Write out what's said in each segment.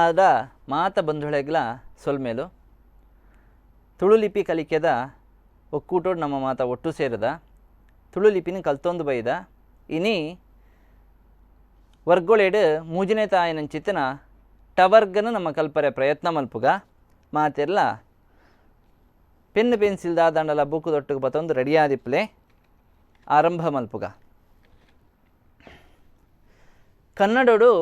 ತುಳುನಾಡ ಮಾತ ಬಂಧುಳೆಗ್ಲ ಸೊಲ್ಮೇಲು ತುಳು ಲಿಪಿ ಕಲಿಕೆದ ಒಕ್ಕೂಟೋಡು ನಮ್ಮ ಮಾತ ಒಟ್ಟು ಸೇರಿದ ತುಳು ಲಿಪಿನ ಕಲ್ತೊಂದು ಬೈದ ಇನಿ ವರ್ಗೊಳೆಡು ಮೂಜನೇ ತಾಯಿನಂಚಿತ್ತಿನ ಟವರ್ಗನ ನಮ್ಮ ಕಲ್ಪರೆ ಪ್ರಯತ್ನ ಮಲ್ಪುಗ ಮಾತೆರ್ಲ ಪೆನ್ ಪೆನ್ಸಿಲ್ ದಾದಂಡಲ ಬೂಕು ದೊಟ್ಟುಗು ಬತ್ತೊಂದು ರೆಡಿಯಾದಿಪ್ಪಲೆ ಆರಂಭ ಮಲ್ಪುಗ. ಕನ್ನಡೋಡು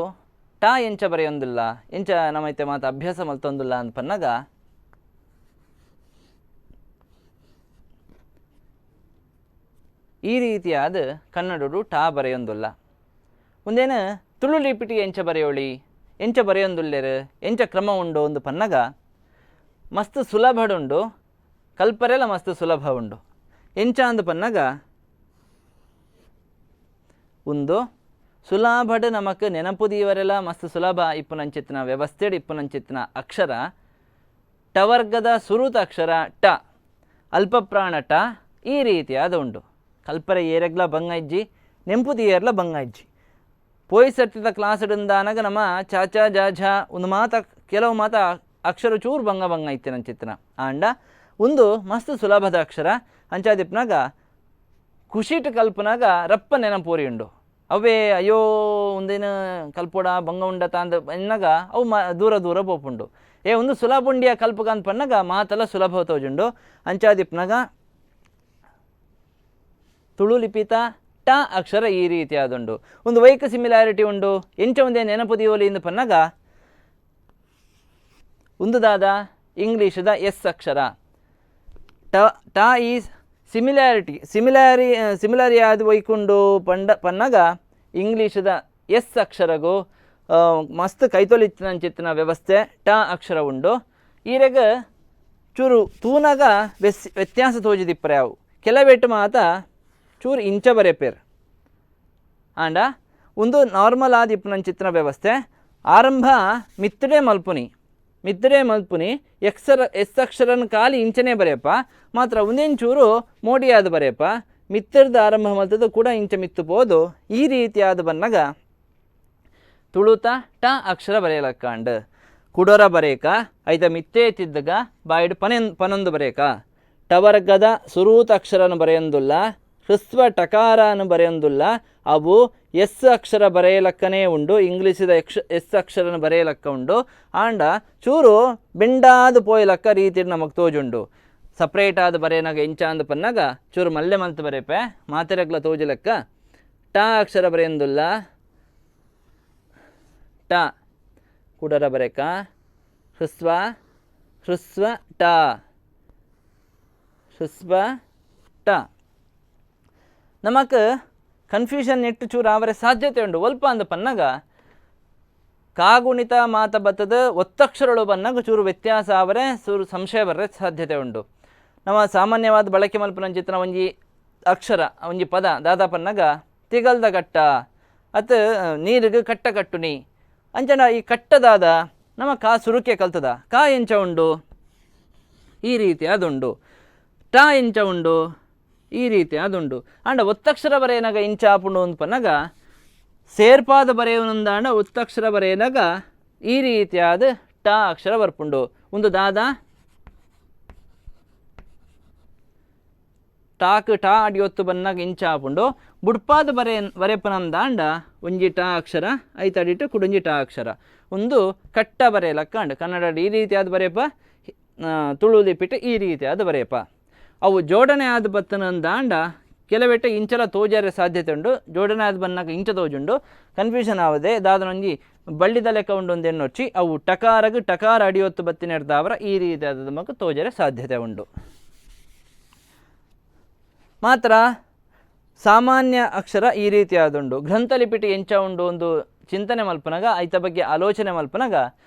ಟಾ ಎಂಚ ಬರೆಯೊಂದಿಲ್ಲ ಎಂಚ ನಮೈತೆ ಮಾತ ಅಭ್ಯಾಸ ಮಲ್ತೊಂದಿಲ್ಲ ಅಂತ ಪನ್ನಗ ಈ ರೀತಿಯಾದ ಕನ್ನಡೋಡು ಟಾ ಬರೆಯೊಂದಿಲ್ಲ. ಒಂದೇನು ತುಳು ಲಿಪಿಟಿ ಎಂಚ ಬರೆಯೋಳಿ ಎಂಚ ಬರೆಯೊಂದುಲ್ಲೆರು ಎಂಚ ಕ್ರಮ ಉಂಡು ಒಂದು ಪನ್ನಗ ಮಸ್ತ್ ಸುಲಭಡುಂಡು, ಕಲ್ಪರೆಲ ಮಸ್ತ್ ಸುಲಭ ಉಂಡು. ಎಂಚ ಅಂದು ಪನ್ನಗ ಒಂದು ಸುಲಭಡು ನಮಕ್ ನೆನಪು ದೀವರೆಲ ಮಸ್ತ್ ಸುಲಭ ಇಪ್ಪುನಂಚಿತ್ತಿನ ವ್ಯವಸ್ಥೆಡ್ ಇಪ್ಪುನಂಚಿತ್ತಿನ ಅಕ್ಷರ ಟವರ್ಗದ ಸುರುತ ಅಕ್ಷರ ಟ, ಅಲ್ಪಪ್ರಾಣ ಟ ಈ ರೀತಿಯಾದ ಉಂಡು. ಕಲ್ಪರೆ ಏರೆಗ್ಲ ಬಂಗ ಇಜ್ಜಿ, ನೆಂಪು ದೀಯರ್ಲ ಬಂಗ ಇಜ್ಜಿ. ಪೋಯಿ ಸರ್ತಿದ ಕ್ಲಾಸ್ ಡುಂದಾನಗ ನಮ್ಮ ಚಾಚಾ ಜಾಜಾ ಒಂದು ಮಾತ ಕೆಲವು ಮಾತ ಅಕ್ಷರ ಚೂರು ಬಂಗ ಬಂಗ ಇತ್ತಿನಂಚಿತ್ತಿನ ಆಂಡ ಒಂದು ಮಸ್ತ್ ಸುಲಭದ ಅಕ್ಷರ. ಅಂಚಾದಿಪ್ಪನಾಗ ಖುಷಿಟ್ ಕಲ್ಪನಾಗ ರಪ್ಪ ನೆನಪೂರಿ ಉಂಡು. ಅವೇ ಅಯ್ಯೋ ಒಂದೇನು ಕಲ್ಪೋಡ ಬಂಗ ಉಂಡ ತಾಂದ ಎನ್ನಾಗ ಅವು ದೂರ ದೂರ ಪೋಪುಂಡು. ಏ ಒಂದು ಸುಲಭ ಉಂಡಿಯ ಕಲ್ಪಕ ಅಂತ ಪನ್ನಾಗ ಮಾತೆಲ್ಲ ಸುಲಭ ತೋಜುಂಡು. ಅಂಚಾದಿಪ್ಪನಾಗ ತುಳು ಲಿಪಿತ ಟ ಅಕ್ಷರ ಈ ರೀತಿಯಾದುಂಡು. ಒಂದು ವೈಕ ಸಿಮಿಲಾರಿಟಿ ಉಂಡು. ಎಂಚ ಒಂದೇ ನೆನಪು ದೀವಲಿ ಇಂದು ಪನ್ನಾಗ ಒಂದು ದಾದ ಇಂಗ್ಲೀಷದ ಎಸ್ ಅಕ್ಷರ ಟ ಟ is similarity ಸಿಮಿಲಾರಿ ಆದ ಒಯ್ಕೊಂಡು ಪಂಡ ಪನ್ನಾಗ ಇಂಗ್ಲೀಷದ ಎಸ್ ಅಕ್ಷರಗೂ ಮಸ್ತ್ ಕೈತೊಲಿತ್ತಿನಂಚಿತ್ತಿನ ವ್ಯವಸ್ಥೆ ಟ ಅಕ್ಷರ ಉಂಡು. ಈರೆಗ ಚೂರು ತೂನಾಗ ವ್ಯತ್ಯಾಸ ತೋಜಿದಿಪ್ಪರೆ ಅವು ಕೆಲವೆಟ್ಟು ಮಾತ ಚೂರು ಇಂಚ ಬರೆಪೇರು. ಆಂಡ ಒಂದು ನಾರ್ಮಲ್ ಆದ ಇಪ್ಪುನಂಚಿತ್ತಿನ ವ್ಯವಸ್ಥೆ ಆರಂಭ ಮಿತ್ತಡೆ ಮಲ್ಪುನಿ ಮಿತ್ತಡೆ ಮಲ್ಪುನಿ ಎಕ್ಸರ ಎಸ್ ಅಕ್ಷರನ ಖಾಲಿ ಇಂಚನೇ ಬರೆಯಪ್ಪ ಮಾತ್ರ ಒಂದೇಂಚೂರು ಮೋಡಿಯಾದ ಬರೆಯಪ್ಪ ಮಿತ್ತರದ ಆರಂಭ ಮಲ್ತದ್ದು ಕೂಡ ಇಂಚ ಮಿತ್ತು ಪೋದು. ಈ ರೀತಿಯಾದ ಬನ್ನಾಗ ತುಳುತ ಟ ಅಕ್ಷರ ಬರೆಯಲಕ್ಕಾಂಡ್ ಕುಡೊರ ಬರೇಕ ಐತ ಮಿತ್ತೇ ತಿದ್ದಗ ಬಾಯಿಡ್ ಪನೊಂದು ಬರೇಕ ಟವರ್ಗದ ಸುರೂತ ಅಕ್ಷರನ ಬರೆಯೊಂದುಲ್ಲ, ಹ್ರಸ್ವ ಟಕಾರನು ಬರೆಯೊಂದುಲ್ಲ, ಅವು ಎಸ್ ಅಕ್ಷರ ಬರೆಯಲಕ್ಕನೇ ಉಂಡು, ಇಂಗ್ಲೀಷದ ಎಸ್ ಅಕ್ಷರನ ಬರೆಯಲಕ್ಕ ಉಂಡು. ಆಂಡ ಚೂರು ಬೆಂಡಾದ ಪೋಯಲಕ್ಕ ರೀತಿ ನಮಗೆ ತೋಜುಂಡು. ಸಪ್ರೇಟ್ ಆದ ಬರೆಯನಾಗ ಎಂಚ ಅಂದ ಪನ್ನಾಗ ಚೂರು ಮಲ್ಲೆ ಮಲ್ತು ಬರೆಪೆ ಮಾತೆರಗ್ಲ ತೋಜುಲಕ್ಕ ಟ ಅಕ್ಷರ ಬರೆಯೊಂದುಲ್ಲ, ಟ ಕುಡರ ಬರೇಕ ಹ್ರಸ್ವ ಹ್ರಸ್ವ ಟ ಹ್ರಸ್ವ ಟ. ನಮಕ್ ಕನ್ಫ್ಯೂಷನ್ ನೆಟ್ಟು ಚೂರು ಆವರೆ ಸಾಧ್ಯತೆ ಉಂಡು. ಒಲ್ಪ ಅಂದ ಪನ್ನಾಗ ಕಾಗುಣಿತ ಮಾತ ಬತ್ತದ ಒತ್ತಕ್ಷರಳು ಬನ್ನಾಗ ಚೂರು ವ್ಯತ್ಯಾಸ ಆವರೆ ಚೂರು ಸಂಶಯ ಬರ್ರೆ ಸಾಧ್ಯತೆ ಉಂಡು. ನಮ್ಮ ಸಾಮಾನ್ಯವಾದ ಬಳಕೆ ಮಲ್ಪುನಂಚಿತ್ತಿನ ಒಂಜಿ ಅಕ್ಷರ ಒಂಜಿ ಪದ ದಾದಾ ಪನ್ನಾಗ ತಿಗಲ್ದ ಕಟ್ಟ ಅತ್ ನೀರಿಗೆ ಕಟ್ಟ ಕಟ್ಟುನಿ ಅಂಚನ ಈ ಕಟ್ಟದಾದ ನಮ್ಮ ಕಾ ಸುರುಕೆ ಕಲ್ತದ ಕಾ ಎಂಚ ಉಂಡು ಈ ರೀತಿ ಅದುಂಡು, ಟ ಎಂಚ ಉಂಡು ಈ ರೀತಿ ಅದುಂಡು. ಆಂಡ ಒತ್ತಕ್ಷರ ಬರೆಯನಾಗ ಇಂಚ ಆಪುಂಡು ಅಂತ ಪನ್ನಾಗ ಸೇರ್ಪಾದ ಬರೆಯವನಂದಾಂಡ ಒತ್ತಕ್ಷರ ಬರೆಯನಾಗ ಈ ರೀತಿಯಾದ ಟ ಅಕ್ಷರ ಬರ್ಪುಂಡು. ಒಂದು ದಾದ ಟಾಕ್ ಟಾ ಅಡಿಯೊತ್ತು ಬನ್ನಾಗ ಇಂಚ ಆಪುಂಡು. ಬುಡ್ಪಾದ ಬರೆಪನಂದಾಂಡ ಒಂಜಿ ಟ ಅಕ್ಷರ ಐತಡಿಟ್ಟು ಕುಡೊಂಜಿ ಟ ಅಕ್ಷರ ಒಂದು ಕಟ್ಟ ಬರೆಯಲಕ್ಕ ಅಂಡ್ ಕನ್ನಡ ಈ ರೀತಿಯಾದ ಬರೆಯಪ್ಪ, ತುಳು ಲಿಪಿಟ್ಟು ಈ ರೀತಿಯಾದ ಬರೆಯಪ್ಪ. ಅವು ಜೋಡಣೆ ಆದ ಬತ್ತನಂದಾಂಡ ಕೆಲವೆಟ್ಟ ಇಂಚಲ ತೋಜಾರೆ ಸಾಧ್ಯತೆ ಉಂಡು. ಜೋಡಣೆ ಆದ ಬನ್ನಾಗ ಇಂಚ ತೋಜುಂಡು ಕನ್ಫ್ಯೂಷನ್ ಆವದೆ ದಾದನೊಂಜಿ ಬಳ್ಳಿದ ಲೆಕ್ಕ ಉಂಡು ಒಂದು ಎಣ್ಣೊಚ್ಚಿ ಅವು ಟಕಾರಗು ಟಕಾರ ಅಡಿಯೊತ್ತು ಬತ್ತಿನೆಡ್ದಾವರ ಈ ರೀತಿಯಾದ ನಮಕ್ ತೋಜರೆ ಸಾಧ್ಯತೆ ಉಂಡು. ಮಾತ್ರ ಸಾಮಾನ್ಯ ಅಕ್ಷರ ಈ ರೀತಿಯಾದುಂಡು. ಗ್ರಂಥಲಿಪಿಟ್ಟು ಎಂಚ ಉಂಡು ಒಂದು ಚಿಂತನೆ ಮಲ್ಪನಾಗ ಐತ ಬಗ್ಗೆ ಆಲೋಚನೆ ಮಲ್ಪನಾಗ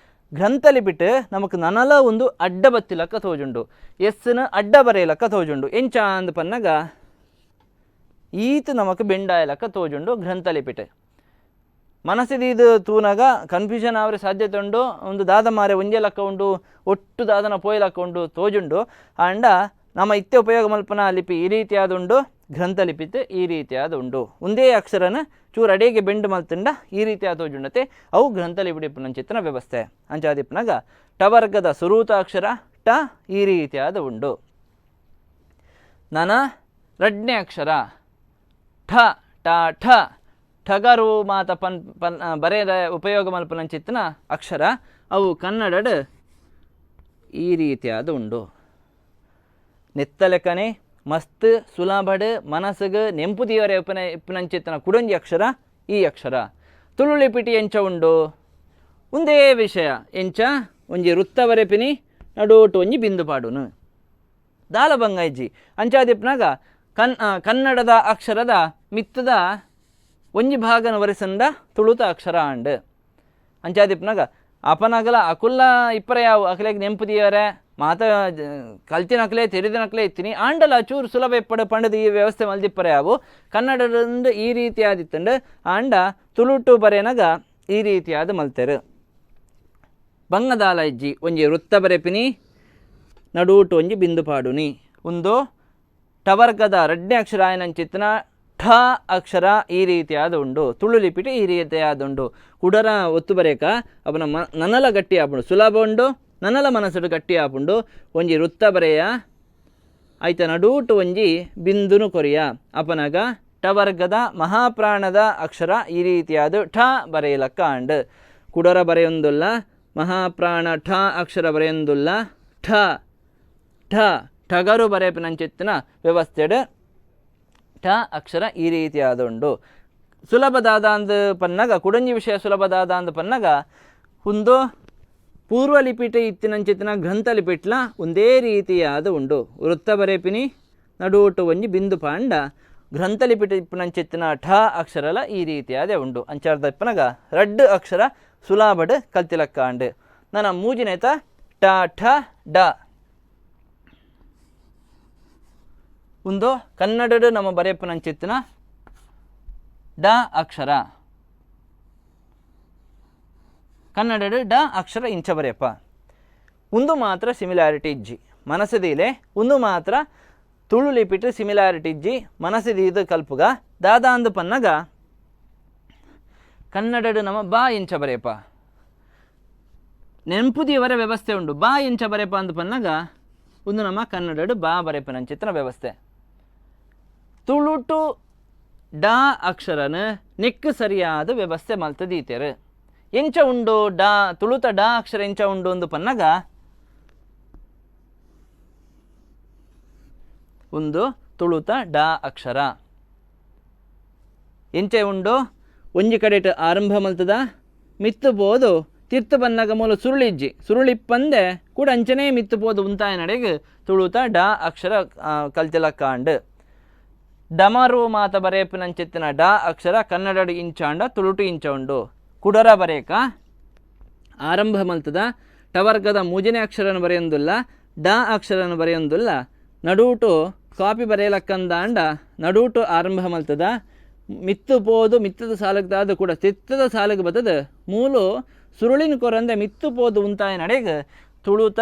ಗ್ರಂಥಲಿಪಿಟ್ಟು ನಮಕ್ ನನಲ ಒಂದು ಅಡ್ಡ ಬತ್ತಿಲಕ್ಕ ತೋಜುಂಡು, ಎಸ್ನ ಅಡ್ಡ ಬರೆಯಲಕ್ಕ ತೋಜುಂಡು. ಎಂಚ ಅಂದ್ ಪನ್ನಾಗ ಈತ ನಮಕ್ ಬೆಂಡಾಯಲಕ್ಕ ತೋಜುಂಡು ಗ್ರಂಥಲಿಪಿಟ್ಟು. ಮನಸ್ಸಿದೀದು ತೂನಾಗ ಕನ್ಫ್ಯೂಷನ್ ಆವರೆ ಸಾಧ್ಯತೆ ಉಂಡು. ಒಂದು ದಾದ ಮಾರೆ ಒಂಜೆ ಲಕ್ಕ ಉಂಡು ಒಟ್ಟು ದಾದನ ಪೋಯ್ ಲಕ್ಕ ಉಂಡು ತೋಜುಂಡು. ಆಂಡ ನಮ್ಮ ಇತ್ತೆ ಉಪಯೋಗ ಮಲ್ಪನ ಲಿಪಿ ಈ ರೀತಿಯಾದುಂಡು. ಗ್ರಂಥಲಿಪಿತ್ ಈ ರೀತಿಯಾದ ಉಂಡು. ಒಂದೇ ಅಕ್ಷರನ ಚೂರು ಅಡೇಗೆ ಬೆಂಡು ಮಲ್ತುಂಡ ಈ ರೀತಿಯಾದ ತೋಜುಂಡತೆ ಅವು ಗ್ರಂಥಲಿಪಿ ಇಪ್ಪುನಂಚಿತ್ತಿನ ವ್ಯವಸ್ಥೆ. ಅಂಚಾದಿಪ್ಪುನಗ ಟವರ್ಗದ ಸುರೂತ ಅಕ್ಷರ ಟ ಈ ರೀತಿಯಾದ ಉಂಡು. ನನ ರಡ್ನೇ ಅಕ್ಷರ ಠ, ಟ ಠ, ಠಗರು ಮಾತ ಪನ್ ಪನ್ ಬರೆಯದ ಉಪಯೋಗ ಮಲ್ಪುನಂಚಿತ್ತಿನ ಅಕ್ಷರ ಅವು ಕನ್ನಡಡ್ ಈ ರೀತಿಯಾದ ಉಂಡು. ನೆತ್ತಲೆಕ್ಕನೆ ಮಸ್ತ್ ಸುಲಭಡ್ ಮನಸ್ಸಿಗೆ ನೆಂಪು ದೀವರೆ ಇಪ್ಪುನಂಚಿತ್ತಿನ ಕುಡೊಂಜಿ ಅಕ್ಷರ ಈ ಅಕ್ಷರ. ತುಳು ಲಿಪಿಟಿ ಎಂಚ ಉಂಡು ಒಂದೇ ವಿಷಯ ಎಂಚ ಒಂಜಿ ವೃತ್ತ ಬರೆಪಿನಿ ನಡುಟು ಒಂಜಿ ಬಿಂದು ಪಾಡುನು ದಾಲ ಬಂಗ ಇಜ್ಜಿ. ಅಂಚಾದಿಪ್ಪುನಗ ಕನ್ನಡದ ಅಕ್ಷರದ ಮಿತ್ತದ ಒಂಜಿ ಭಾಗನ ವರೆಸಂಡ ತುಳುತ ಅಕ್ಷರ ಆಂಡ್. ಅಂಚಾದಿಪ್ಪುನಗ ಅಪನಗಲ ಅಕುಲ್ಲ ಇಪ್ಪರ ಯಾವು ಅಕಲೆಗ್ ನೆಂಪು ದೀವರೆ ಮಾತ ಕಲ್ತಿನಕ್ಲೆ ತೆರಿದಿನಕ್ಲೆ ಇತ್ತೀನಿ ಆಂಡಲ ಚೂರು ಸುಲಭ ಇಪ್ಪಡು ಪಂಡದ ಈ ವ್ಯವಸ್ಥೆ ಮಲ್ದಿಪ್ಪರೆ ಯಾವು ಕನ್ನಡದಿಂದ ಈ ರೀತಿಯಾದಿತ್ತಂಡು ಆಂಡ ತುಳುಟು ಬರೆನಗ ಈ ರೀತಿಯಾದ ಮಲ್ತೆರು. ಬಂಗದಾಲ ಇಜ್ಜಿ ಒಂಜಿ ವೃತ್ತ ಬರೆಪಿನಿ ನಡುಟು ಒಂಜಿ ಬಿಂದು ಪಾಡುನಿ. ಒಂದು ಟವರ್ಗದ ರಡ್ಡೆ ಅಕ್ಷರ ಆಯನಂಚಿತ್ತಿನ ಠ ಅಕ್ಷರ ಈ ರೀತಿಯಾದ ಉಂಡು. ತುಳು ಲಿಪಿಟಿ ಈ ರೀತಿಯಾದ ಉಂಡು. ಕುಡರ ಒತ್ತು ಬರೇಕ ಅವನ ನನಲ ಗಟ್ಟಿ ಆಪುಂಡು, ಸುಲಭ ಉಂಡು, ನನಲ ಮನಸ್ಸುಡು ಗಟ್ಟಿ ಆಪುಂಡು. ಒಂಜಿ ವೃತ್ತ ಬರೆಯ ಆಯ್ತ ನಡೂಟು ಒಂಜಿ ಬಿಂದುನು ಕೊರಿಯ ಅಪನಗ ಟವರ್ಗದ ಮಹಾಪ್ರಾಣದ ಅಕ್ಷರ ಈ ರೀತಿಯಾದ ಠ ಬರೆಯಲಕ್ಕ ಆಂಡ್. ಕುಡರ ಬರೆಯೊಂದುಲ್ಲ ಮಹಾಪ್ರಾಣ ಠ ಅಕ್ಷರ ಬರೆಯೊಂದುಲ್ಲ ಠ ಠ ಠಗರು ಬರೆಯಪಿನಂಚಿತ್ತಿನ ವ್ಯವಸ್ಥೆಡ್ ಠ ಅಕ್ಷರ ಈ ರೀತಿಯಾದ ಉಂಡು. ಸುಲಭದಾದ ಅಂದ್ ಪನ್ನಗ ಕುಡಂಜಿ ವಿಷಯ ಸುಲಭದಾದ ಅಂದ್ ಪನ್ನಗ ಒಂದು ಪೂರ್ವಲಿಪಿಟ ಇತ್ತಿನಂಚಿತ್ತಿನ ಗ್ರಂಥಲಿಪಿಟ್ಲ ಒಂದೇ ರೀತಿಯಾದ ಉಂಡು. ವೃತ್ತ ಬರೆಪಿನಿ ನಡುಟು ಒಂಜಿ ಬಿಂದು ಪಾಂಡ ಗ್ರಂಥಲಿಪಿಟ ಇಪ್ಪುನಂಚಿತ್ತಿನ ಠ ಅಕ್ಷರಲ ಈ ರೀತಿಯಾದ ಉಂಡು. ಅಂಚಾರ್ದ ಇಪ್ಪನಗ ರಡ್ಡು ಅಕ್ಷರ ಸುಲಾಬಡ್ ಕಲ್ತಿಲಕ್ಕಾಂಡ್. ನನ್ನ ಮೂಜಿನೇತ ಟ ಠ ಡ ಒಂದು ಕನ್ನಡಡು ನಮ್ಮ ಬರೆಯಪ್ಪನಂಚಿತ್ತಿನ ಡ ಅಕ್ಷರ ಕನ್ನಡಡು ಡ ಅಕ್ಷರ ಇಂಚ ಬರೆಯಪ್ಪ. ಒಂದು ಮಾತ್ರ ಸಿಮಿಲಾರಿಟಿ ಇಜ್ಜಿ ಮನಸ್ಸದೀಲೆ, ಒಂದು ಮಾತ್ರ ತುಳು ಲಿಪಿಟ್ ಸಿಮಿಲಾರಿಟಿ ಇಜ್ಜಿ ಮನಸ್ಸದೀದು ಕಲ್ಪುಗ ದಾದಾ ಅಂದು ಪನ್ನಗ ಕನ್ನಡಡು ನಮ್ಮ ಬಾ ಇಂಚ ಬರೆಯಪ್ಪ. ನೆಂಪುದಿಯವರ ವ್ಯವಸ್ಥೆ ಉಂಡು. ಬಾ ಇಂಚ ಬರೆಯಪ್ಪ ಅಂದು ಪನ್ನಗ ಒಂದು ನಮ್ಮ ಕನ್ನಡಡು ಬಾ ಬರೆಪನಂಚಿತ್ತಿನ ವ್ಯವಸ್ಥೆ. ತುಳುಟು ಡ ಅಕ್ಷರನ ನೆಕ್ಕು ಸರಿಯಾದ ವ್ಯವಸ್ಥೆ ಮಲ್ತದೀತೆರು. ಎಂಚ ಉಂಡು ಡ ತುಳುತ ಡ ಅಕ್ಷರ ಎಂಚ ಉಂಡು ಅಂದು ಪನ್ನಗ ಒಂದು ತುಳುತ ಡ ಅಕ್ಷರ ಎಂಚ ಉಂಡು ಒಂಜಿ ಕಡೆಟ್ ಆರಂಭ ಮಲ್ತದ ಮಿತ್ತು ಪೋದು ತಿರ್ತು ಬನ್ನಗ ಮೂಲ ಸುರುಳಿಜ್ಜಿ ಸುರುಳಿಪ್ಪಂದೆ ಕೂಡ ಅಂಚನೇ ಮಿತ್ತು ಪೋದು ಉಂತಾಯ ನಡೆಗೆ ತುಳುತ ಡ ಅಕ್ಷರ ಕಲ್ತಿಲಕ್ಕಾಂಡ್. ಡಮರು ಮಾತ ಬರೆಯಪಿನಂಚಿತ್ತಿನ ಡ ಅಕ್ಷರ ಕನ್ನಡಡು ಇಂಚಾಂಡ ತುಳುಟು ಇಂಚ ಉಂಡು. ಕುಡರ ಬರೇಕ ಆರಂಭ ಮಲ್ತದ ಟವರ್ಗದ ಮೂಜನೇ ಅಕ್ಷರನ ಬರೆಯೊಂದುಲ್ಲ ಡ ಅಕ್ಷರನ ಬರೆಯೊಂದುಲ್ಲ ನಡೂಟು ಕಾಪಿ ಬರೆಯಲಕ್ಕಂದಾಂಡ ನಡೂಟು ಆರಂಭ ಮಲ್ತದ ಮಿತ್ತು ಪೋದು ಮಿತ್ತದ ಸಾಲಗ್ದಾದ ಕೂಡ ತಿತ್ತದ ಸಾಲಗ್ ಬತ್ತದ ಮೂಲು ಸುರುಳಿನ ಕೊರಂದೆ ಮಿತ್ತು ಪೋದು ಉಂತಾಯ ನಡೆಗೆ ತುಳುತ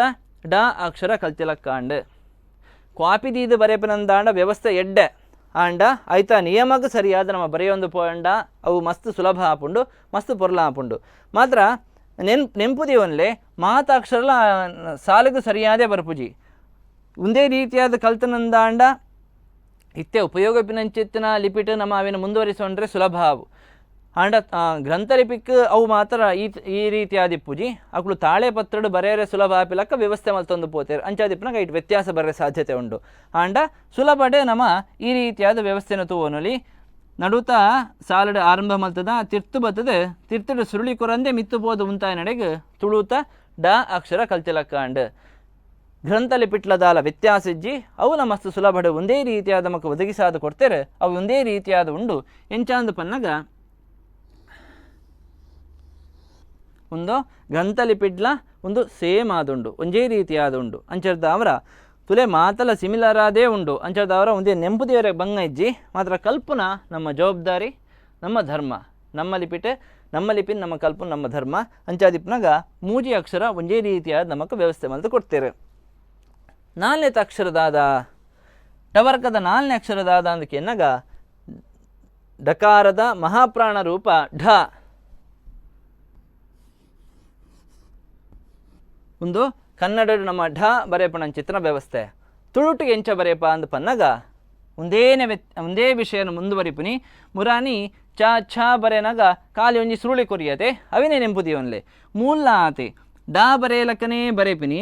ಡ ಅಕ್ಷರ ಕಲ್ತಿಲಕ್ಕಾಂಡ್. ಕಾಪಿ ದೀದು ಬರೆಯಪನಂದಾಂಡ ವ್ಯವಸ್ಥೆ ಎಡ್ಡೆ ಆಂಡ ಆಯ್ತಾ ನಿಯಮಕ್ಕೆ ಸರಿಯಾದ ನಮ್ಮ ಬರೆಯೊಂದು ಪೋಂಡ ಅವು ಮಸ್ತ್ ಸುಲಭ ಆಪುಂಡು ಮಸ್ತ್ ಪೊರ್ಲ ಆಪುಂಡು. ಮಾತ್ರ ನೆಂಪುದೀವನ್ಲೆ ಮಾತಾಕ್ಷರಲ ಸಾಲಿಗೆ ಸರಿಯಾದೇ ಬರ್ಪುಜಿ. ಒಂದೇ ರೀತಿಯಾದ ಕಲ್ತನಂದಾಂಡ ಇತ್ತೆ ಉಪಯೋಗ ಪಿನಂಚಿತ್ತಿನ ಲಿಪಿಟ್ ನಮ್ಮ ಅವಿನ ಮುಂದುವರಿಸೊಂಡ್ರೆ ಸುಲಭ ಅವು. ಆಂಡ ಗ್ರಂಥಲಿಪಿಕ್ ಅವು ಮಾತ್ರ ಈ ಈ ರೀತಿಯಾದಿಪ್ಪುಜಿ ಅಕುಲು ತಾಳೆ ಪತ್ರಡು ಬರೆಯರೆ ಸುಲಭ ಆಪಿಲಕ್ಕ ವ್ಯವಸ್ಥೆ ಮಲ್ತೊಂದು ಪೋತೇರು ಅಂಚಾದಿಪ್ಪುನಗ it ವ್ಯತ್ಯಾಸ ಬರೆ ಸಾಧ್ಯತೆ ಉಂಡು. ಆಂಡ ಸುಲಭಡೆ ನಮ್ಮ ಈ ರೀತಿಯಾದ ವ್ಯವಸ್ಥೆನ ತೂವೊನೊಲಿ ನಡುತ ಸಾಲಡ್ ಆರಂಭ ಮಲ್ತದ ತಿರ್ತು ಬತ್ತದ ತಿರ್ತುಡು ಸುರುಳಿ ಕೊರಂದೆ ಮಿತ್ತು ಪೋದು ಉಂತಾಯ ನಡೆಗ್ ತುಳುತ ಡ ಅಕ್ಷರ ಕಲ್ತಿಲಕ್ಕಾಂಡ್. ಗ್ರಂಥಲಿಪಿಟ್ಲದಾಲ ವ್ಯತ್ಯಾಸ ಇಜ್ಜಿ ಅವು ನಮಸ್ತು ಸುಲಭಡು ಒಂದೇ ರೀತಿಯಾದ ನಮಕ್ ಒದಗಿಸಾದ ಕೊಡ್ತೇರೆ ಅವು ಒಂದೇ ರೀತಿಯಾದ ಉಂಡು. ಎಂಚಾಂದು ಪನ್ನಗ ಒಂದು ಗ್ರಂಥಲಿಪಿಡ್ಲ ಒಂದು ಸೇಮ್ ಆದುಂಡು ಒಂಜೇ ರೀತಿಯಾದ ಉಂಡು. ಅಂಚರ್ದ ಅವರ ತುಲೆ ಮಾತಲ ಸಿಮಿಲರ್ ಆದೇ ಉಂಡು. ಅಂಚರ್ದ ಅವರ ಒಂದೇ ನೆಂಪುದಿಯವರ ಬಂಗ ಇಜ್ಜಿ ಮಾತ್ರ ಕಲ್ಪನ ನಮ್ಮ ಜವಾಬ್ದಾರಿ ನಮ್ಮ ಧರ್ಮ ನಮ್ಮ ಲಿಪಿಟ್ ನಮ್ಮ ಲಿಪಿ ನಮ್ಮ ಕಲ್ಪನ ನಮ್ಮ ಧರ್ಮ. ಅಂಚಾದಿಪ್ಪನಾಗ ಮೂಜಿ ಅಕ್ಷರ ಒಂಜೇ ರೀತಿಯಾದ ನಮಕ್ ವ್ಯವಸ್ಥೆ ಮಲ್ತು ಕೊಡ್ತೇವೆ. ನಾಲ್ನೇ ಅಕ್ಷರದಾದ ಟವರ್ಗದ ನಾಲ್ನೇ ಅಕ್ಷರದಾದ ಅಂದಕೆನ್ನಗ ಡಕಾರದ ಮಹಾಪ್ರಾಣ ರೂಪ ಢ. ಒಂದು ಕನ್ನಡ ನಮ್ಮ ಢ ಬರೆಪಣಂಚಿತ್ರನ ವ್ಯವಸ್ಥೆ. ತುಳುಟು ಎಂಚ ಬರೆಪ ಅಂದ್ ಪನ್ನಗ ಒಂದೇ ವಿಷಯನ ಮುಂದುವರಿಪುನಿ. ಮುರಾನಿ ಚ ಛ ಬರೆನಗ ಖಾಲಿ ಒಂಜಿ ಸುರುಳಿ ಕೊರಿಯತೆ ಅವಿನೇ ನೆಂಪುದಿಯೊನ್ಲೆ ಮೂಲ ಆತೆ ಡಾ ಬರೆಯಲಕ್ಕನೇ ಬರೆಪಿನಿ,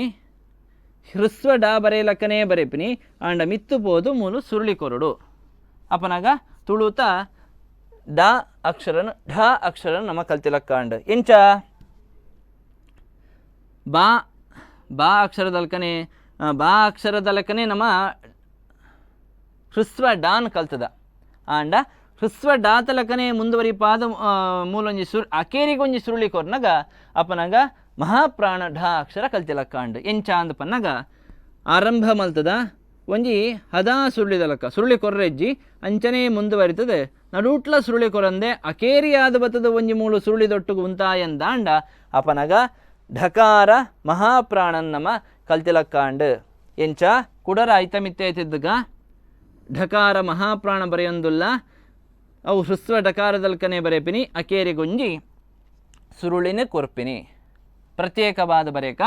ಹ್ರಸ್ವ ಡಾ ಬರೆಯಲಕ್ಕನೇ ಬರೆಪಿನಿ, ಆಂಡ ಮಿತ್ತು ಪೋದು ಮೂಲು ಸುರುಳಿ ಕೊರಡು. ಅಪನಗ ತುಳುತ ಡಾ ಅಕ್ಷರನು ಢ ಅಕ್ಷರನು ನಮ್ಮ ಕಲ್ತಿಲಕ್ಕಾಂಡ್. ಎಂಚ ಬಾ ಬಾ ಅಕ್ಷರದಲ್ಕನೆ, ಬಾ ಅಕ್ಷರದಲಕನೆ ನಮ್ಮ ಹ್ರಸ್ವ ಡಾನ್ ಕಲ್ತದ. ಆಂಡ ಹ್ರಸ್ವ ಡಾತಲಕನೆ ಮುಂದುವರಿಪಾದ ಮೂಲೊಂಜಿ ಅಕೇರಿಗೊಂಜಿ ಸುರುಳಿ ಕೊರ್ನಗ ಅಪನಗ ಮಹಾಪ್ರಾಣ ಢ ಅಕ್ಷರ ಕಲ್ತಿಲಕ್ಕಾಂಡ್. ಎಂಚ ಅಂದ್ ಪನ್ನಗ ಆರಂಭ ಮಲ್ತದ ಒಂಜಿ ಹದಾ ಸುರುಳಿದಲಕ್ಕ ಸುರುಳಿ ಕೊರ್ರೆಜ್ಜಿ ಅಂಚನೇ ಮುಂದುವರಿತದೆ. ನಡುಟ್ಲ ಸುರುಳಿ ಕೊರಂದೆ ಅಕೇರಿಯಾದ ಬತ್ತದ ಒಂಜಿ ಮೂಳು ಸುರುಳಿ ದೊಟ್ಟುಗು ಉಂತಾಯಂದಾಂಡ ಅಪನಗ ಢಕಾರ ಮಹಾಪ್ರಾಣನ್ನಮ ಕಲ್ತಿಲಕ್ಕಾಂಡ್. ಎಂಚ ಕುಡರ ಐತಮಿತ್ತೇತಿದ್ದುಗ ಢಕಾರ ಮಹಾಪ್ರಾಣ ಬರೆಯೊಂದುಲ್ಲ, ಅವು ಹ್ರಸ್ವ ಢಕಾರದಲ್ಕನೆ ಬರೆಪಿನಿ, ಅಕೇರಿಗೊಂಜಿ ಸುರುಳಿನ ಕೊರ್ಪಿನಿ. ಪ್ರತ್ಯೇಕವಾದ ಬರೇಕ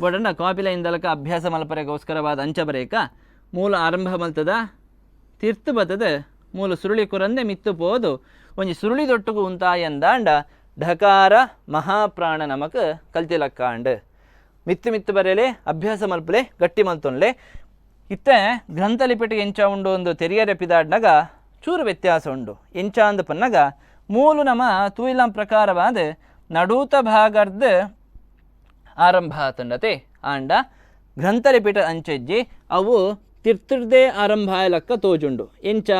ಬೊಡಂಡ ಕಾಪಿಲ ಇಂದಲಕ ಅಭ್ಯಾಸ ಮಲ್ಪರೆಗೋಸ್ಕರವಾದ ಅಂಚ ಬರೇಕ ಮೂಲ ಆರಂಭ ಮಲ್ತದ ತೀರ್ಥ ಬತ್ತದ ಮೂಲ ಸುರುಳಿ ಕೊರಂದೆ ಮಿತ್ತು ಪೋದು ಒಂಜಿ ಸುರುಳಿ ದೊಟ್ಟುಗು ಉಂತಾಯಂದಾಂಡ ಢಕಾರ ಮಹಾಪ್ರಾಣ ನಮಕ್ ಕಲ್ತಿಲಕ್ಕಾಂಡ್. ಮಿತ್ತು ಮಿತ್ತು ಬರೆಯಲೆ ಅಭ್ಯಾಸ ಮಲ್ಪಲೆ ಗಟ್ಟಿ ಮಲ್ತೊನ್ಲೆ. ಇತ್ತೆ ಗ್ರಂಥಲಿಪಿಟಿ ಎಂಚ ಉಂಡು ಒಂದು ತೆರಿಯರೆ ಪಿದಾಡ್ನಾಗ ಚೂರು ವ್ಯತ್ಯಾಸ ಉಂಡು. ಎಂಚ ಅಂದ್ ಪನ್ನಗ ಮೂಲು ನಮ ತೂಯಿಲಂ ಪ್ರಕಾರವಾದ ನಡೂತ ಭಾಗರ್ದ ಆರಂಭ ಆತಂಡತೆ. ಆಂಡ ಗ್ರಂಥಲಿಪಿಟ ಅಂಚೆಜ್ಜಿ ಅವು ತಿರ್ತಿರ್ದೇ ಆರಂಭ ಆಯಲಕ್ಕ ತೋಜುಂಡು. ಎಂಚ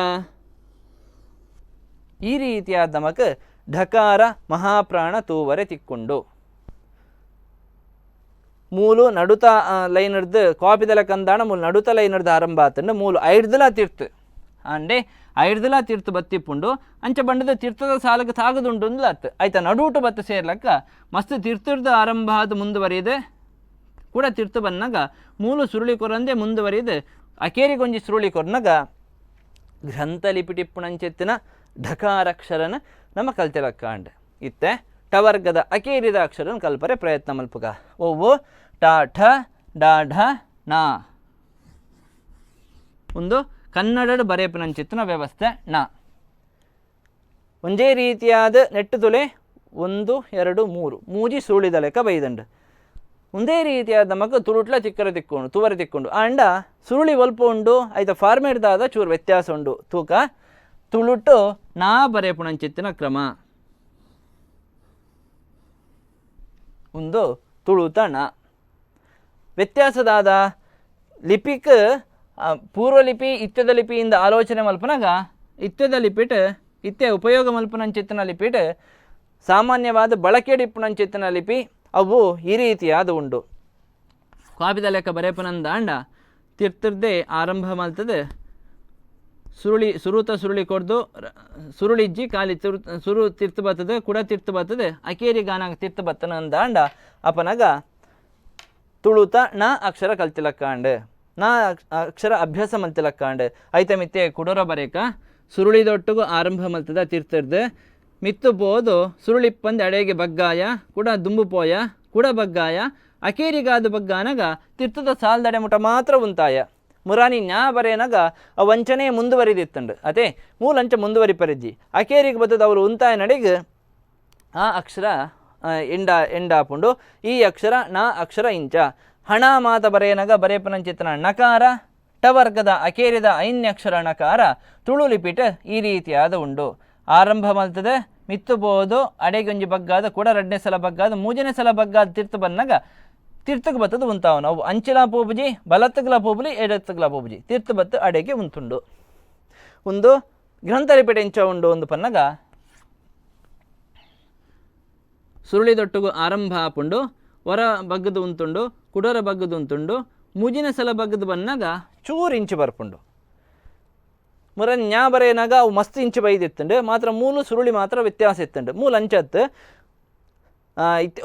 ಈ ರೀತಿಯಾದ ನಮಕ್ ಢಕಾರ ಮಹಾಪ್ರಾಣ ತೂವರೆ ತಿಕ್ಕೊಂಡು. ಮೂಲು ನಡುತ ಲೈನ್ ಹಿಡ್ದು ಕಾಪಿದಲ ಕಂದಾಣ ಮೂಲು ನಡುತ ಲೈನ್ ಹಿಡ್ದು ಆರಂಭ ಆತಂಡು ಮೂಲು ಐಡ್ದಲ ತೀರ್ತು ಅಂಡೆ ಐಡ್ದಲ ತೀರ್ತು ಬತ್ತಿಪ್ಪುಂಡು. ಅಂಚ ಬಂಡದ ತೀರ್ಥದ ಸಾಲಕ್ಕೆ ತಾಗದುಂಡು ಅಂದ್ಲ ಅತ್ತು ಆಯ್ತಾ. ನಡುಟು ಬತ್ತು ಸೇರ್ಲಕ್ಕ ಮಸ್ತ್ ತೀರ್ಥದ ಆರಂಭ ಆದ ಮುಂದುವರಿಯದೆ ಕೂಡ ತೀರ್ಥ ಬನ್ನಾಗ ಮೂಲು ಸುರುಳಿ ಕೊರಂದೆ ಮುಂದುವರಿಯದೆ ಅಕೇರಿಗೊಂಜಿ ಸುರುಳಿ ಕೊರ್ನಾಗ ಗ್ರಂಥಲಿಪಿಟಿಪ್ಪುಣಂಚೆತ್ತಿನ ಢಕಾರಕ್ಷರನ ನಮ್ಮ ಕಲ್ತಿಲಕ್ಕಾಂಡ್. ಇತ್ತೆ ಟವರ್ಗದ ಅಕೇರಿದ ಅಕ್ಷರನ ಕಲ್ಪರೆ ಪ್ರಯತ್ನ ಮಲ್ಪುಗ. ಓವು ಟ ಠ ಡ ಢ ಣ. ಒಂದು ಕನ್ನಡದ ಬರೆಪನಂಚಿತ್ತಿನ ವ್ಯವಸ್ಥೆ ಣ. ಒಂದೇ ರೀತಿಯಾದ ನೆಟ್ಟು ತುಲೆ 1 2 3 ಮೂಜಿ ಸುರುಳಿದ ಲೆಕ್ಕ ಬೈದಂಡು. ಒಂದೇ ರೀತಿಯಾದ ನಮಕ್ ತುಳುಟ್ಲ ಚಿಕ್ಕರ ತಿಕ್ಕೊಂಡು ತುವರೆ ತಿಕ್ಕೊಂಡು ಆಂಡ ಸುರುಳಿ ಒಲ್ಪ ಉಂಡು ಆಯ್ತ ಫಾರ್ಮೇಟ್ದಾದ ಚೂರು ವ್ಯತ್ಯಾಸ ಉಂಡು. ತೂಕ ತುಳುಟು ನಾ ಬರೆಪುಣಂಚಿತ್ತಿನ ಕ್ರಮ ಒಂದು ತುಳುತ ಣ. ವ್ಯತ್ಯಾಸದಾದ ಲಿಪಿಕ್ ಪೂರ್ವಲಿಪಿ ಇತ್ಯದ ಲಿಪಿಯಿಂದ ಆಲೋಚನೆ ಮಲ್ಪನಾಗ ಇತ್ಯದ ಲಿಪಿಟ್ ಇತ್ತೆ ಉಪಯೋಗ ಮಲ್ಪನಂಚಿತ್ತಿನ ಲಿಪಿಟ್ ಸಾಮಾನ್ಯವಾದ ಬಳಕೆಡಿಪ್ಪುನಂಚಿತ್ತಿನ ಲಿಪಿ ಅವು ಈ ರೀತಿಯಾದ ಉಂಡು. ಕಾಪಿದ ಲೆಕ್ಕ ಬರೆಪನಂದಾಂಡ ತಿರ್ತಿರ್ದೇ ಆರಂಭ ಮಲ್ತದೆ ಸುರುಳಿ ಸುರುತ ಸುರುಳಿ ಕೊಡ್ದು ಸುರುಳಿಜ್ಜಿ ಖಾಲಿ ಸುರು ತಿರ್ತು ಬರ್ತದೆ ಕುಡ ತಿರ್ತು ಬರ್ತದೆ ಅಕೇರಿ ಗಾನಾಗ ತಿರ್ತು ಬತ್ತನ ಅಂದಾಂಡ ಅಪನಗ ತುಳುತ ಣ ಅಕ್ಷರ ಕಲ್ತಿಲಕ್ಕಾಂಡ್ ನಾ ಅಕ್ಷರ ಅಭ್ಯಾಸ ಮಲ್ತಿಲಕ್ಕಾಂಡ್. ಐತ ಮಿತ್ತೆ ಕುಡೋರ ಬರೇಕ ಸುರುಳಿದೊಟ್ಟಿಗೂ ಆರಂಭ ಮಲ್ತದ ತಿರ್ತಿರ್ದು ಮಿತ್ತು ಪೋದು ಸುರುಳಿಪ್ಪಂದು ಅಡೆಗೆ ಬಗ್ಗಾಯ ಕುಡ ದುಂಬು ಪೋಯ ಕುಡ ಬಗ್ಗಾಯ ಅಕೇರಿಗಾದ ಬಗ್ಗಾನಗ ತಿರ್ತದ ಸಾಲ್ದಡೆ ಮುಟ ಮಾತ್ರ ಉಂತಾಯ. ಮುರಾನಿ ನ್ಯಾ ಬರೇನಗ ಆ ವಂಚನೆ ಮುಂದುವರಿದಿತ್ತಂಡು ಅದೇ ಮೂಲಂಚ ಮುಂದುವರಿ ಪರಿಜ್ಜಿ ಅಕೇರಿಗೆ ಬತ್ತದ ಅವರು ಉಂತಾಯ ನಡೆಗೆ ಆ ಅಕ್ಷರ ಎಂಡ ಎಂಡಾಪುಂಡು. ಈ ಅಕ್ಷರ ನ ಅಕ್ಷರ ಇಂಚ ಹಣ ಮಾತ ಬರೆಯನಗ ಬರೆಪನಂಚಿತನ ನಕಾರ ಟವರ್ಗದ ಅಕೇರಿದ ಐನ್ಯಕ್ಷರ ನಕಾರ ತುಳು ಲಿಪಿಟ ಈ ರೀತಿಯಾದ ಉಂಡು. ಆರಂಭ ಮಲ್ತದೆ ಮಿತ್ತು ಬೋದು ಅಡೆಗೊಂಜಿ ಬಗ್ಗಾದ ಕೂಡ ಎರಡನೇ ಸಲ ಬಗ್ಗಾದ ಮೂರನೇ ಸಲ ಬಗ್ಗಾದ ತೀರ್ಥ ಬನ್ನಾಗ ತೀರ್ಥಕ್ಕೆ ಬತ್ತದ ಉಂತಾವನು ಅವು ಅಂಚಿಲ ಪೋಬುಜಿ ಬಲತ್ತಗ್ಲ ಪೋಬುಲಿ ಎಡತ್ತಗ್ಲ ಪೋಬುಜಿ ತೀರ್ಥ ಬತ್ತು ಅಡೆಗೆ ಉಂತುಂಡು. ಒಂದು ಗ್ರಂಥ ಲಿಪಿಟ ಇಂಚ ಉಂಡು ಒಂದು ಪನ್ನಗ ಸುರುಳಿದೊಟ್ಟುಗು ಆರಂಭ ಆಪುಂಡು ಹೊರ ಬಗ್ಗದು ಉಂತುಂಡು ಕುಡರ ಬಗ್ಗದು ಉಂತುಂಡು ಮುಜಿನ ಸಲ ಬಗ್ಗದು ಬನ್ನಾಗ ಚೂರು ಇಂಚು ಬರ್ಪುಂಡು. ಮುರ ನ್ಯಾ ಬರೆಯನಾಗ ಅವು ಮಸ್ತ್ ಇಂಚು ಬೈದಿತ್ತುಂಡು ಮಾತ್ರ ಮೂಲು ಸುರುಳಿ ಮಾತ್ರ ವ್ಯತ್ಯಾಸ ಇತ್ತುಂಡು. ಮೂಲು ಅಂಚತ್ತು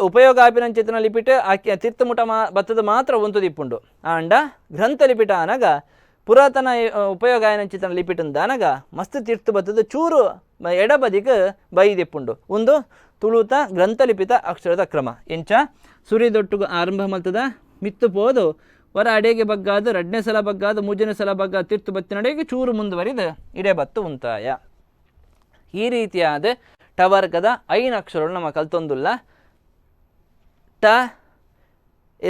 ಉಪಯೋಗ ಆಪಿನಂಚಿತ್ತಿನ ಲಿಪಿಟ್ ಆಕೆ ತೀರ್ಥಮುಟ ಮಾ ಬತ್ತದ ಮಾತ್ರ ಉಂತು ದಿಪ್ಪುಂಡು. ಆಂಡ ಗ್ರಂಥ ಲಿಪಿಟ ಆನಗ ಪುರಾತನ ಉಪಯೋಗ ಆಯನಂಚಿತನ ಲಿಪಿಟ್ ದಾನಗ ಮಸ್ತ್ ತೀರ್ತು ಬತ್ತದ ಚೂರು ಎಡಬದಿಗೆ ಬೈದಿಪ್ಪುಂಡು. ಒಂದು ತುಳುತ ಗ್ರಂಥಲಿಪಿತ ಅಕ್ಷರದ ಕ್ರಮ ಎಂಚ ಸುರಿದೊಟ್ಟುಗು ಆರಂಭ ಮಲ್ತದ ಮಿತ್ತು ಪೋದು ವರ ಅಡೆಗೆ ಬಗ್ಗಾದು ರಡ್ನೇ ಸಲ ಬಗ್ಗಾದು ಮೂಜನೇ ಸಲ ಬಗ್ಗಾದು ತೀರ್ತು ಬತ್ತಿನಡೆಗೆ ಚೂರು ಮುಂದುವರಿದು ಇಡೆ ಬತ್ತು ಉಂತಾಯ. ಈ ರೀತಿಯಾದ ಟವರ್ಗದ ಐನ್ ಅಕ್ಷರಗಳು ನಮ್ಮ ಕಲ್ತೊಂದುಲ್ಲ. ಟ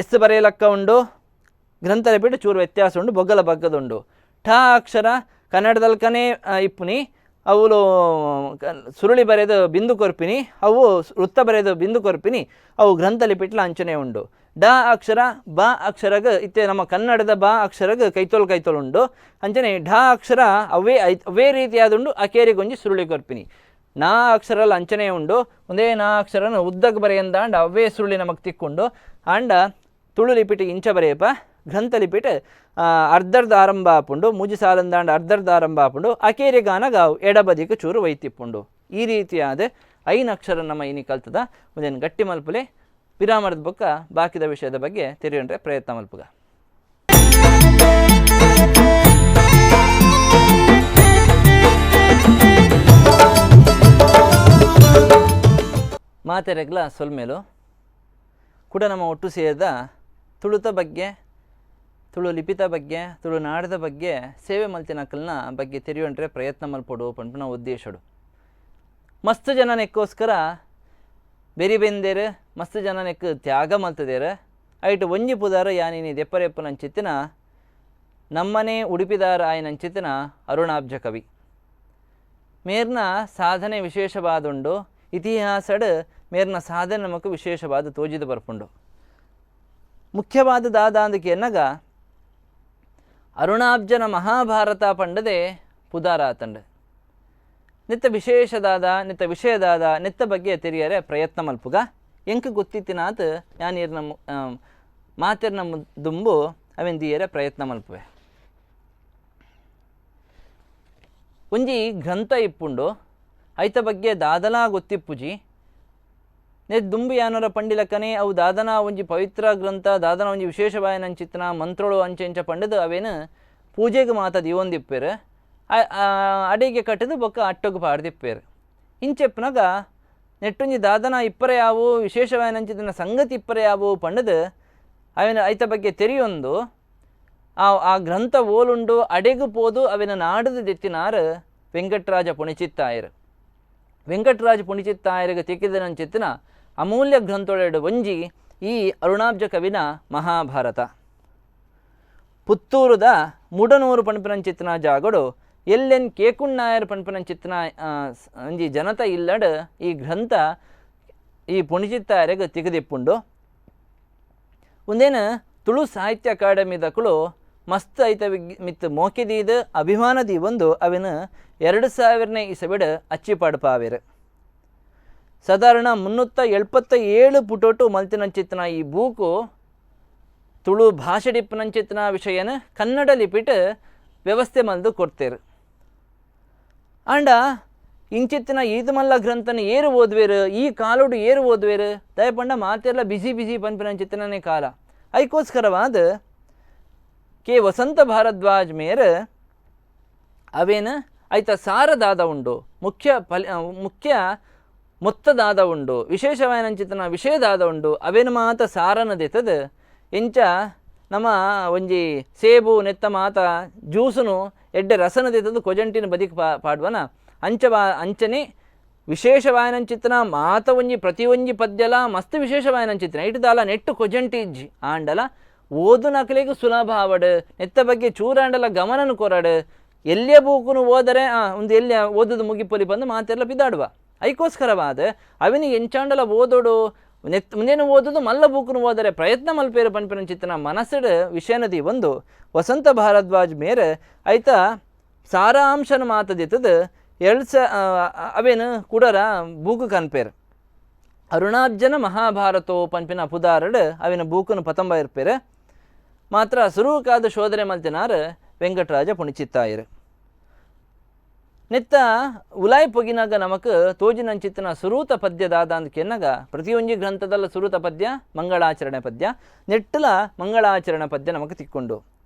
ಎಸ್ ಬರೆಯಲಕ್ಕ ಉಂಡು, ಗ್ರಂಥಲಿಪಿಟ್ ಚೂರು ವ್ಯತ್ಯಾಸ ಉಂಡು, ಬೊಗ್ಗಲ ಬಗ್ಗದುಂಡು. ಠ ಅಕ್ಷರ ಕನ್ನಡದಲ್ಕನೇ ಇಪ್ಪುನಿ, ಅವುಲು ಸುರುಳಿ ಬರೆದು ಬಿಂದು ಕೊರ್ಪಿನಿ, ಅವು ವೃತ್ತ ಬರೆದು ಬಿಂದು ಕೊರ್ಪಿನಿ, ಅವು ಗ್ರಂಥಲಿಪಿಟ್ಲ ಅಂಚನೆ ಉಂಡು. ಡ ಅಕ್ಷರ ಬ ಅಕ್ಷರಗ ಇತ್ತೆ ನಮ್ಮ ಕನ್ನಡದ ಬ ಅಕ್ಷರಗ ಕೈತೋಲ್ ಕೈತೋಲ್ ಉಂಡು. ಅಂಚನೆ ಢ ಅಕ್ಷರ ಅವೇ ಅವೇ ರೀತಿಯಾದುಂಡು, ಅಕೇರಿಗೊಂಜಿ ಸುರುಳಿ ಕೊರ್ಪಿನಿ. ನಾ ಅಕ್ಷರಲ್ಲ ಅಂಚನೆ ಉಂಡು, ಒಂದೇ ನಾ ಅಕ್ಷರನ ಉದ್ದಕ್ಕೆ ಬರೆಯಂದಾಂಡ ಅವೇ ಸುರುಳಿ ನಮಗೆ ತಿಕ್ಕೊಂಡು. ಆಂಡ ತುಳು ಲಿಪಿಟ್ ಇಂಚ ಬರೆಯಪ, ಗ್ರಂಥ ಲಿಪಿಟ್ ಅರ್ಧರ್ಧ ಆರಂಭ ಆಪುಂಡು, ಮೂಜಿ ಸಾಲಂದಾಂಡ ಅರ್ಧರ್ಧ ಆರಂಭ ಆಪುಂಡು, ಅಕೇರಿ ಗಾನಗ ಎಡಬದಿಗೆ ಚೂರು ವೈತಿಪ್ಪುಂಡು. ಈ ರೀತಿಯಾದ ಐನ್ ಅಕ್ಷರ ನಮ್ಮ ಇನಿ ಕಲ್ತದ. ಒಂದೇನು ಗಟ್ಟಿ ಮಲ್ಪುಲೆ ವಿರಾಮದ ಬೊಕ್ಕ ಬಾಕಿದ ವಿಷಯದ ಬಗ್ಗೆ ತೆರೆಯೊಂಡ್ರೆ ಪ್ರಯತ್ನ ಮಲ್ಪುಗ. ಮಾತೆರೆಗ್ಲ ಸೊಲ್ಮೇಲು ಕೂಡ ನಮ್ಮ ಒಟ್ಟು ಸೇರಿದ ತುಳುತ ಬಗ್ಗೆ, ತುಳು ಲಿಪಿತ ಬಗ್ಗೆ, ತುಳು ನಾಡದ ಬಗ್ಗೆ ಸೇವೆ ಮಲ್ತಿನಕಲ್ನ ಬಗ್ಗೆ ತೆರೆಯೊಂಡ್ರೆ ಪ್ರಯತ್ನ ಮಲ್ಪೊಡು ಪನ್ಪುನ ಉದ್ದೇಶಡು. ಮಸ್ತ್ ಜನ ನೆಕ್ಕೋಸ್ಕರ ಬೆರಿ ಬೆಂದೇರು, ಮಸ್ತ್ ಜನ ನೆಕ್ ತ್ಯಾಗ ಮಲ್ತದೇರು. ಐಟ್ ಒಂಜಿ ಪುದಾರ ಯಾನಿನಿ ದೆಪ್ಪರೆಪ್ಪುನಂಚಿತ್ತಿನ ನಮ್ಮನೆ ಉಡುಪಿದಾರ ಆಯನಂಚಿತ್ತಿನ ಅರುಣಾಬ್ಜ ಕವಿ ಮೇರ್ನ ಸಾಧನೆ ವಿಶೇಷವಾದುಂಡು. ಇತಿಹಾಸಡ್ ಮೇರ್ನ ಸಾಧನೆ ನಮಕ್ ವಿಶೇಷವಾದ ತೋಜಿದ ಬರ್ಪುಂಡು. ಮುಖ್ಯವಾದ ದಾದಾಂದಕ್ಕೆ ಎನ್ನಗ ಅರುಣಾಬ್ಜನ ಮಹಾಭಾರತ ಪಂಡದೆ ಪುದಾರ ಆತಂಡು. ನಿತ್ತ ವಿಶೇಷದಾದ ನಿತ್ತ ವಿಷಯದಾದ ನಿತ್ತ ಬಗ್ಗೆ ತೆರಿಯರೆ ಪ್ರಯತ್ನ ಮಲ್ಪುಗ. ಎಂಕ್ ಗೊತ್ತಿತ್ತಿನಾತ್ ಯಾನೀರ್ನ ಮಾತೆರ್ನ ದುಂಬು ಅವೆನ್ ದಿಯರೆ ಪ್ರಯತ್ನ ಮಲ್ಪುವೆ. ಒಂಜಿ ಗ್ರಂಥ ಇಪ್ಪುಂಡು, ಐತ ಬಗ್ಗೆ ದಾದಲಾ ಗೊತ್ತಿಪ್ಪುಜಿ. ನೆ ದುಂಬು ಯಾನರ ಪಂಡಿಲಕ್ಕನೆ ಅವು ದಾದನ ಒಂಜಿ ಪವಿತ್ರ ಗ್ರಂಥ, ದಾದನ ಒಂಜಿ ವಿಶೇಷವಾಯನಂಚಿತ್ತನ ಮಂತ್ರಳು ಅಂಚೆ ಇಂಚ ಪಂಡದು ಅವೇನು ಪೂಜೆಗೆ ಮಾತ ದಿವೊಂದಿಪ್ಪೇರು, ಅಡಿಗೆ ಕಟ್ಟದು ಬೊಕ್ಕ ಅಟ್ಟೊಗು ಪಾಡ್ದಿಪ್ಪೇರು. ಇಂಚೆಪ್ಪನಾಗ ನೆಟ್ಟೊಂಜಿ ದಾದನ ಇಪ್ಪರೆ ಯಾವು ವಿಶೇಷವಾಯನಂಚಿತನ ಸಂಗತಿ ಇಪ್ಪರೆ ಯಾವು ಪಂಡದು ಅವೇನು ಐತ ಬಗ್ಗೆ ತೆರಿಯೊಂದು ಆ ಗ್ರಂಥ ಓಲುಂಡು ಅಡೆಗು ಪೋದು ಅವೇನ ನಾಡದು ದೆತ್ತಿನಾರು ವೆಂಕಟರಾಜ ಪುಣಿಚಿತ್ತಾಯರು. ವೆಂಕಟರಾಜ ಪುಣಿಚಿತ್ತಾಯರಿಗೆ ತಿಕ್ಕಿದನಂಚಿತ್ತಿನ ಅಮೂಲ್ಯ ಗ್ರಂಥೊಳೆರಡು ಒಂಜಿ ಈ ಅರುಣಾಬ್ಜ ಕವಿನ ಮಹಾಭಾರತ. ಪುತ್ತೂರುದ ಮುಡನೂರು ಪಣ್ಪಿನಂಚಿತ್ತಿನ ಜಾಗಡು ಎಲ್ಲೆನ್ ಕೇಕುಣ್ಣಾಯರ್ ಪಣ್ಪಿನಂಚಿತ್ತಿನ ಒಂಜಿ ಜನತ ಇಲ್ಲಡ್ ಈ ಗ್ರಂಥ ಈ ಪುಣಿಚಿತ್ತಾಯರಿಗೆ ತಿಗದಿಪ್ಪುಂಡು. ಒಂದೇನು ತುಳು ಸಾಹಿತ್ಯ ಅಕಾಡೆಮಿ ದಕುಲು ಮಸ್ತ್ ಐತ ಮಿತ್ ಮೋಕೆದೀದ್ ಅಭಿಮಾನ ದೀವೊಂದು ಅವಿನ 2000ನೇ ಇಸವಿಡ್ ಅಚ್ಚಿಪಾಡು ಪಾವೇರು. ಸಾಧಾರಣ 377 ಪುಟೋಟು ಮಲ್ತಿನಂಚಿತ್ತಿನ ಈ ಬೂಕು ತುಳು ಭಾಷೆಡಿಪ್ಪನಂಚಿತ್ತಿನ ವಿಷಯನ ಕನ್ನಡ ಲಿಪಿಟ್ ವ್ಯವಸ್ಥೆ ಮಲ್ದು ಕೊಡ್ತೇರು. ಆಂಡ ಇಂಚಿತ್ತಿನ ಈದುಮಲ್ಲ ಗ್ರಂಥನ ಏರು ಓದ್ವೇರು, ಈ ಕಾಲೋಡು ಏರು ಓದ್ವೇರು, ದಯಪಂಡ ಮಾತೆಲ್ಲ ಬಿಸಿ ಬಿಸಿ ಪನ್ಪಿನಂಚಿತ್ತಿನೇ ಕಾಲ. ಐಕೋಸ್ಕರವಾದ ಕೆ ವಸಂತ ಭಾರದ್ವಾಜ್ ಮೇರ್ ಅವೇನು ಐತ ಸಾರದಾದ ಉಂಡು, ಮುಖ್ಯ ಮುಖ್ಯ ಮೊತ್ತದಾದ ಉಂಡು, ವಿಶೇಷವಾಯನಂಚಿತನ ವಿಷಯದಾದ ಉಂಡು, ಅವೇನು ಮಾತ ಸಾರನ ದೆತ್ತದ. ಎಂಚ ನಮ್ಮ ಒಂಜಿ ಸೇಬು ನೆತ್ತ ಮಾತ ಜ್ಯೂಸುನು ಎಡ್ಡೆ ರಸನ ದೆತ್ತದು ಕೊಜಂಟಿನ ಬದಿಕ್ ಪಾಡ್ವನ ಅಂಚನೆ ವಿಶೇಷವಾಯನಂಚಿತನ ಮಾತ ಒಂಜಿ ಪ್ರತಿ ಒಂಜಿ ಪದ್ಯಲ ಮಸ್ತ್ ವಿಶೇಷವಾಯನಂಚಿತನ ಇಟ್ಟದಾಲ ನೆಟ್ಟು ಕೊಜಂಟಿ ಇಜ್ಜಿ ಆಂಡಲ ಓದು ನಕಲಿಗೆ ಸುಲಭ ಆವಡು, ನೆತ್ತ ಬಗ್ಗೆ ಚೂರಾಂಡಲ ಗಮನನು ಕೊರಡು, ಎಲ್ಲಿಯ ಬೂಕುನು ಓದರೆ ಒಂದು ಎಲ್ಲಿಯ ಓದುದು ಮುಗಿಪೊಲಿ ಬಂದು ಮಾತೆಲ್ಲ ಬಿದ್ದಾಡುವ. ಐಕೋಸ್ಕರವಾದ ಅವಿನಿ ಎಂಚಾಂಡಲ ಓದೋಡು ನೆತ್ ಮುಂದೇನು ಓದೋದು ಮಲ್ಲ ಬೂಕುನು ಓದರೆ ಪ್ರಯತ್ನ ಮಲ್ಪೇರು ಪನ್ಪಿನಂಚಿತ್ತನ ಮನಸ್ಸುಡು ವಿಷಯನದಿ ಒಂದು ವಸಂತ ಭಾರದ್ವಾಜ್ ಮೇರೆ ಐತ ಸಾರಾಂಶನ ಮಾತದಿತ್ತದು ಅವೇನು ಕುಡರ ಬೂಕು ಕನ್ಪೇರು. ಅರುಣಾಬ್ಜನ ಮಹಾಭಾರತೋ ಪನ್ಪಿನ ಪುದಾರಡು ಅವಿನ ಬೂಕುನು ಪತಂಬ ಇರ್ಪೇರು. ಮಾತ್ರ ಸುರುಕಾದ ಶೋಧನೆ ಮಲ್ತಿನಾರು ವೆಂಕಟರಾಜ ಪುಣಿಚಿತ್ತಾಯರು. ನೆತ್ತ ಉಲಾಯ್ ಪೊಗಿನಾಗ ನಮಕ್ ತೋಜಿನಂಚಿತ್ತನ ಸುರೂತ ಪದ್ಯದಾದ ಅಂದ್ ಕೆನ್ನಗ ಪ್ರತಿಯೊಂಜಿ ಗ್ರಂಥದಲ್ಲ ಸುರೂತ ಪದ್ಯ ಮಂಗಳಾಚರಣೆ ಪದ್ಯ, ನೆಟ್ಟಲ ಮಂಗಳಾಚರಣೆ ಪದ್ಯ ನಮಕ್ ತಿಕ್ಕೊಂಡು.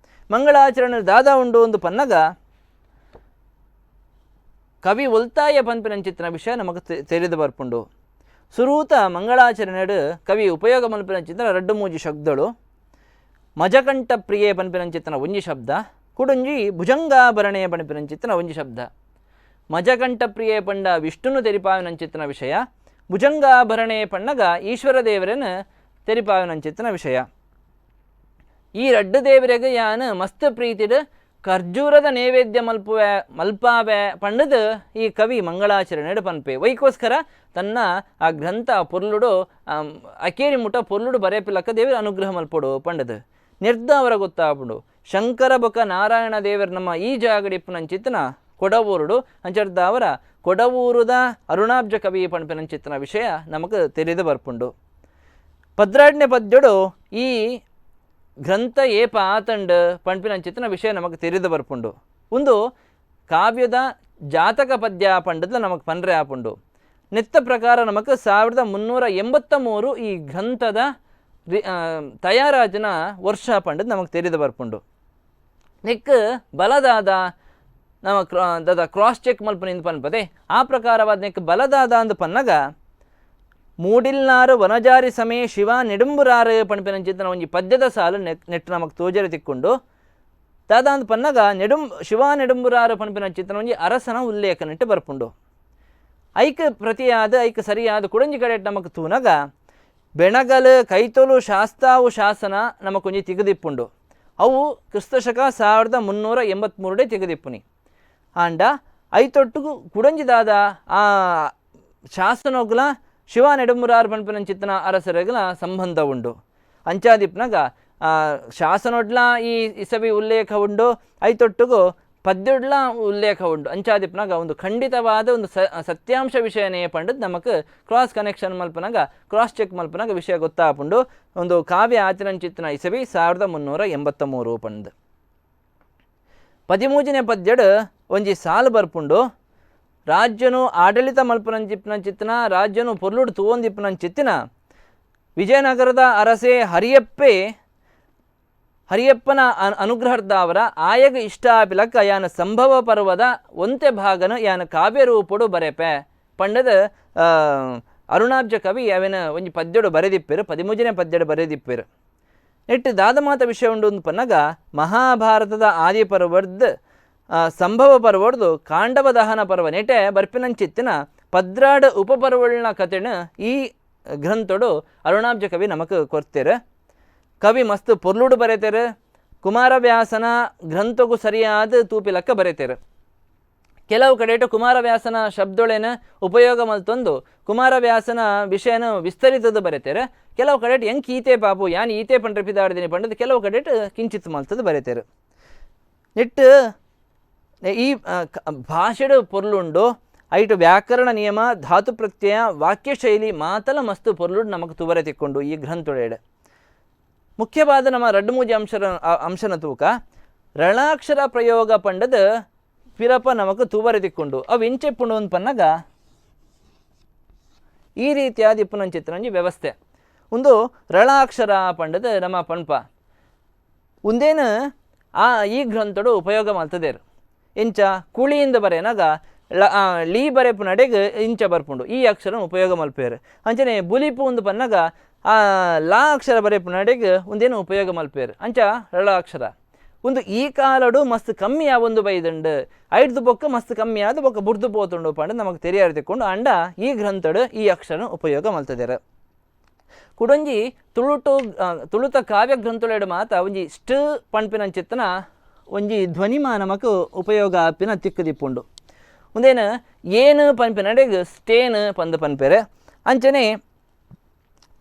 ಮಂಗಳಾಚರಣೆ ದಾದಾ ಉಂಡು ಒಂದು ಪನ್ನಗ ಕವಿ ಒಲ್ತಾಯ ಪನ್ಪಿನಂಚಿತ್ತಿನ ವಿಷಯ ನಮಕ್ ತೆರಿದು ಬರ್ಪುಂಡು. ಸುರೂತ ಮಂಗಳಾಚರಣೆಡು ಕವಿ ಉಪಯೋಗ ಮಲ್ಪಿನಂಚಿತ್ತಿನ ರಡ್ಡು ಮೂಜಿ ಶಬ್ದಳು, ಮಜಕಂಠ ಪ್ರಿಯೆ ಪನ್ಪಿನಂಚಿತ್ತಿನ ಒಂಜಿ ಶಬ್ದ, ಕುಡೊಂಜಿ ಭುಜಂಗಾಭರಣೆ ಪನ್ಪಿನಂಚಿತ್ತಿನ ಒಂಜಿ ಶಬ್ದ. ಮಜಕಂಠ ಪ್ರಿಯೆ ಪಂಡ ವಿಷ್ಣುನು ತೆರಿಪಾವಿನಂಚಿತ್ತಿನ ವಿಷಯ, ಭುಜಂಗಾಭರಣೆ ಪಣ್ಣಗ ಈಶ್ವರ ದೇವರನ್ನು ತೆರಿಪಾವಿನಂಚಿತ್ತಿನ ವಿಷಯ. ಈ ರಡ್ಡು ದೇವರಿಗೆ ಯಾನು ಮಸ್ತ್ ಪ್ರೀತಿಡು ಖರ್ಜೂರದ ನೈವೇದ್ಯ ಮಲ್ಪುವೆ ಮಲ್ಪಾವೆ ಪಂಡದು ಈ ಕವಿ ಮಂಗಳಾಚರಣೆಡು ಪನ್ಪೆ. ವೈಕೋಸ್ಕರ ತನ್ನ ಆ ಗ್ರಂಥ ಪೊರ್ಲುಡು ಅಕೇರಿ ಮುಟ ಪೊರ್ಲುಡು ಬರೆಪಿಲಕ್ಕ ದೇವರ ಅನುಗ್ರಹ ಮಲ್ಪೊಡು ಪಂಡದು ನಿರ್ಧಾವರ ಗೊತ್ತಾಪುಂಡು. ಶಂಕರ ಬೊಕ ನಾರಾಯಣ ದೇವರ ನಮ್ಮ ಈ ಜಾಗಡಿಪ್ಪುನಂಚಿತ್ತಿನ ಕೊಡವೂರುಡು ಅಂಚರ್ದಾವರ ಕೊಡವೂರುದ ಅರುಣಾಬ್ಜ ಕವಿ ಪನ್ಪಿನಂಚಿತ್ತಿನ ವಿಷಯ ನಮಕ್ ತೆರಿದು ಬರ್ಪುಂಡು. ಪದ್ರಾಡ್ನೆ ಪದ್ಯಡು ಈ ಗ್ರಂಥ ಏಪ ಆತಂಡ್ ಪನ್ಪಿನಂಚಿತ್ತಿನ ವಿಷಯ ನಮಕ್ ತೆರಿದು ಬರ್ಪುಂಡು. ಒಂದು ಕಾವ್ಯದ ಜಾತಕ ಪದ್ಯ ಪಂಡದ ನಮಕ್ ಪನ್ರೆ ಆಪುಂಡು. ನೆತ್ತ ಪ್ರಕಾರ ನಮಕ್ 1383 ಈ ಗ್ರಂಥದ ತಯಾರಾಜನ ವರ್ಷ ಪಂಡದ ನಮಕ್ ತೆರಿದು ಬರ್ಪುಂಡು. ನೆಕ್ ಬಲದಾದ ನಮ ದಾದ ಕ್ರಾಸ್ ಚೆಕ್ ಮಲ್ಪನಿಂದ ಪನ್ಪದೆ ಆ ಪ್ರಕಾರವಾದ ನೆಕ್ ಬಲದಾದ ಅಂದ್ ಪನ್ನಗ ಮೂಡಿಲ್ನಾರು ವನಜಾರಿ ಸಮೇ ಶಿವ ನೆಡುಂಬುರಾರು ಪನ್ಪಿನಂಚಿತ್ತಿನ ಒಂಜಿ ಪದ್ಯದ ಸಾಲು ನೆಟ್ ನಮಕ್ ತೋಜರೆ ತಿಕ್ಕೊಂಡು. ದಾದ ಅಂದ್ ಪನ್ನಗ ಶಿವ ನೆಡುಂಬುರಾರು ಪನ್ಪಿನಂಚಿತ್ತಿನ ಒಂಜಿ ಅರಸನ ಉಲ್ಲೇಖ ನೆಟ್ಟು ಬರ್ಪುಂಡು. ಐಕ್ ಪ್ರತಿಯಾದ ಐಕ್ ಸರಿಯಾದ ಕುಡಂಜಿ ಕಡೆ ನಮಕ್ ತೂನಗ ಬೆಣಗಲು ಕೈತೊಲು ಶಾಸ್ತಾವು ಶಾಸನ ನಮಕೊಂಜಿ ತಿಗದಿಪ್ಪುಂಡು. ಅವು ಕ್ರಿಸ್ತಶಕ 1383 ತಿಗದಿಪ್ಪುನಿ. ಆಂಡ ಐತೊಟ್ಟುಗು ಕುಡಂಜಿದಾದ ಆ ಶಾಸನೋಗ್ಲ ಶಿವ ನೆಡುಮುರಾರ್ ಪನ್ಪಿನಂಚಿತ್ತಿನ ಅರಸರಗಳ ಸಂಬಂಧ ಉಂಡು. ಅಂಚಾದಿಪ್ನಗ ಶಾಸನೊಡ್ಲ ಈ ಇಸವಿ ಉಲ್ಲೇಖ ಉಂಡು, ಐತೊಟ್ಟುಗು ಪದ್ಯೊಡ್ಲ ಉಲ್ಲೇಖ ಉಂಡು. ಅಂಚಾದಿಪ್ನಗ ಒಂದು ಖಂಡಿತವಾದ ಒಂದು ಸತ್ಯಾಂಶ ವಿಷಯನೇ ಪಂಡದ್ ನಮಕ್ ಕ್ರಾಸ್ ಕನೆಕ್ಷನ್ ಮಲ್ಪನಾಗ ಕ್ರಾಸ್ ಚೆಕ್ ಮಲ್ಪನಾಗ ವಿಷಯ ಗೊತ್ತಾಪುಂಡು. ಒಂದು ಕಾವ್ಯ ಆತಿನಂಚಿತ್ತಿನ ಇಸವಿ 1383 ಪಂಡ್. 13ನೇ ಪದ್ಯಡು ಒಂಜಿ ಸಾಲು ಬರ್ಪುಂಡು. ರಾಜ್ಯನು ಆಡಳಿತ ಮಲ್ಪನಂಚಿಪ್ನಂಚಿತ್ತಿನ ರಾಜ್ಯನು ಪೊರ್ಲುಡು ತೂವೊಂದಿಪ್ಪನಂಚಿತ್ತಿನ ವಿಜಯನಗರದ ಅರಸೆ ಹರಿಯಪ್ಪನ ಅನುಗ್ರಹರ್ದಾವರ ಆಯಗ ಇಷ್ಟ ಆಪಿಲಕ್ಕ ಯಾನ ಸಂಭವ ಪರ್ವದ ಒಂತೆ ಭಾಗನ ಯಾನ ಕಾವ್ಯ ರೂಪಡು ಬರೆಪೆ ಪಂಡದ ಅರುಣಾಬ್ಜ ಕವಿ ಅವಿನ ಒಂಜಿ ಪದ್ಯಡು ಬರೆದಿಪ್ಪೇರು, 13ನೇ ಪದ್ಯಡು ಬರೆದಿಪ್ಪೇರು. ನೆಟ್ಟು ದಾದಮಾತ ವಿಷಯ ಉಂಡು ಒಂದು ಪನ್ನಗ ಮಹಾಭಾರತದ ಆದಿ ಪರ್ವದ ಸಂಭವ ಪರ್ವಡ್ದು ಕಾಂಡವ ದಹನ ಪರ್ವ ನೆಟೆ ಬರ್ಪಿನಂಚಿತ್ತಿನ ಪದ್ರಾಡ್ ಉಪಪರ್ವಳ್ನ ಕತೆನ ಈ ಗ್ರಂಥಡು ಅರುಣಾಬ್ಜ ಕವಿ ನಮಕ್ ಕೊರ್ತೇರು. ಕವಿ ಮಸ್ತ್ ಪೊರ್ಲುಡು ಬರೆತೇರು, ಕುಮಾರವ್ಯಾಸನ ಗ್ರಂಥಗೂ ಸರಿಯಾದ ತೂಪಿಲಕ್ಕ ಬರೆತೇರು. ಕೆಲವು ಕಡೆಟು ಕುಮಾರವ್ಯಾಸನ ಶಬ್ದೊಳೆನ ಉಪಯೋಗ ಮಲ್ತೊಂದು ಕುಮಾರವ್ಯಾಸನ ವಿಷಯನ ವಿಸ್ತರಿತದ ಬರೆತೇರು. ಕೆಲವು ಕಡೆಟ್ ಎಂಕ್ ಈತೆ ಪಾಪು ಯಾನ್ ಈತೆ ಪಂಡ್ರೆ ಪಿದಾಡ್ದಿನಿ ಪಂಡದು ಕೆಲವು ಕಡೆಟ್ ಕಿಂಚಿತ್ ಮಲ್ತದ ಬರೆತೇರು. ನೆಟ್ಟು ಈ ಭಾಷೆಡು ಪೊರ್ಲುಂಡು, ಐಟು ವ್ಯಾಕರಣ ನಿಯಮ ಧಾತು ಪ್ರತ್ಯಯ ವಾಕ್ಯ ಶೈಲಿ ಮಾತಲ ಮಸ್ತು ಪೊರ್ಲುಡು ನಮಕ್ ತುವರೆ ತಿಕ್ಕೊಂಡು ಈ ಗ್ರಂಥೊಳೆಡೆ. ಮುಖ್ಯವಾದ ನಮ್ಮ ರಡ್ಡು ಮೂಜಿ ಅಂಶನ ತೂಕ ರಣಾಕ್ಷರ ಪ್ರಯೋಗ ಪಂಡದ ಪಿರಪ ನಮಕ್ ತೂವರೆ ತಿಕ್ಕೊಂಡು. ಅವು ಇಂಚೆಪ್ಪುಂಡು ಅಂದ್ ಪನ್ನಗ ಈ ರೀತಿಯಾದ ಇಪ್ಪುನಂಚಿತ್ತಿನಂಜಿ ವ್ಯವಸ್ಥೆ. ಒಂದು ರಣಾಕ್ಷರ ಪಂಡದ ನಮ್ಮ ಪನ್ಪ ಒಂದೇನು ಆ ಈ ಗ್ರಂಥಡು ಉಪಯೋಗ ಮಲ್ತದೇರು. ಇಂಚ ಕುಳಿಯಿಂದ ಬರೆನಾಗ ಲೀ ಬರೆಪು ನಡೆಗ್ ಇಂಚ ಬರ್ಪುಂಡು ಈ ಅಕ್ಷರ ಉಪಯೋಗ ಮಲ್ಪೇರು. ಅಂಚನೆ ಬುಲಿಪು ಒಂದು ಪನ್ನಗ ಆ ಲಾ ಅಕ್ಷರ ಬರೆಪು ನಡೆಗ್ ಒಂದೇನು ಉಪಯೋಗ ಮಲ್ಪೇರು. ಅಂಚ ರಳ ಅಕ್ಷರ ಒಂದು ಈ ಕಾಲಡು ಮಸ್ತ್ ಕಮ್ಮಿ ಒಂದು ಬೈದುಂಡು ಐಡ್ದು ಬೊಕ್ಕ ಮಸ್ತ್ ಕಮ್ಮಿ ಆದ ಬೊಕ್ಕ ಬುಡ್ದು ಪೋತುಂಡು ಪಂಡ ನಮಕ್ ತೆರಿಯಾರ ತಿಕ್ಕೊಂಡು. ಅಂಡ ಈ ಗ್ರಂಥಡು ಈ ಅಕ್ಷರ ಉಪಯೋಗ ಮಲ್ತದೇರು. ಕುಡೊಂಜಿ ತುಳುಟು ತುಳುತ ಕಾವ್ಯ ಗ್ರಂಥೊಳೆಡು ಮಾತ ಒಂಜಿ ಸ್ಟ್ ಪಣ್ಪಿನಂಚಿತ್ತನ ಒಂಜಿ ಧ್ವನಿಮಾ ನಮಕ್ ಉಪಯೋಗ ಆಪಿನ ತಿಕ್ಕದಿಪ್ಪುಂಡು. ಒಂದೇನು ಏನು ಪನ್ಪಿನಡೆಗ್ ಸ್ಟೇನ್ ಪಂದ್ ಪನ್ಪೇರು. ಅಂಚನೆ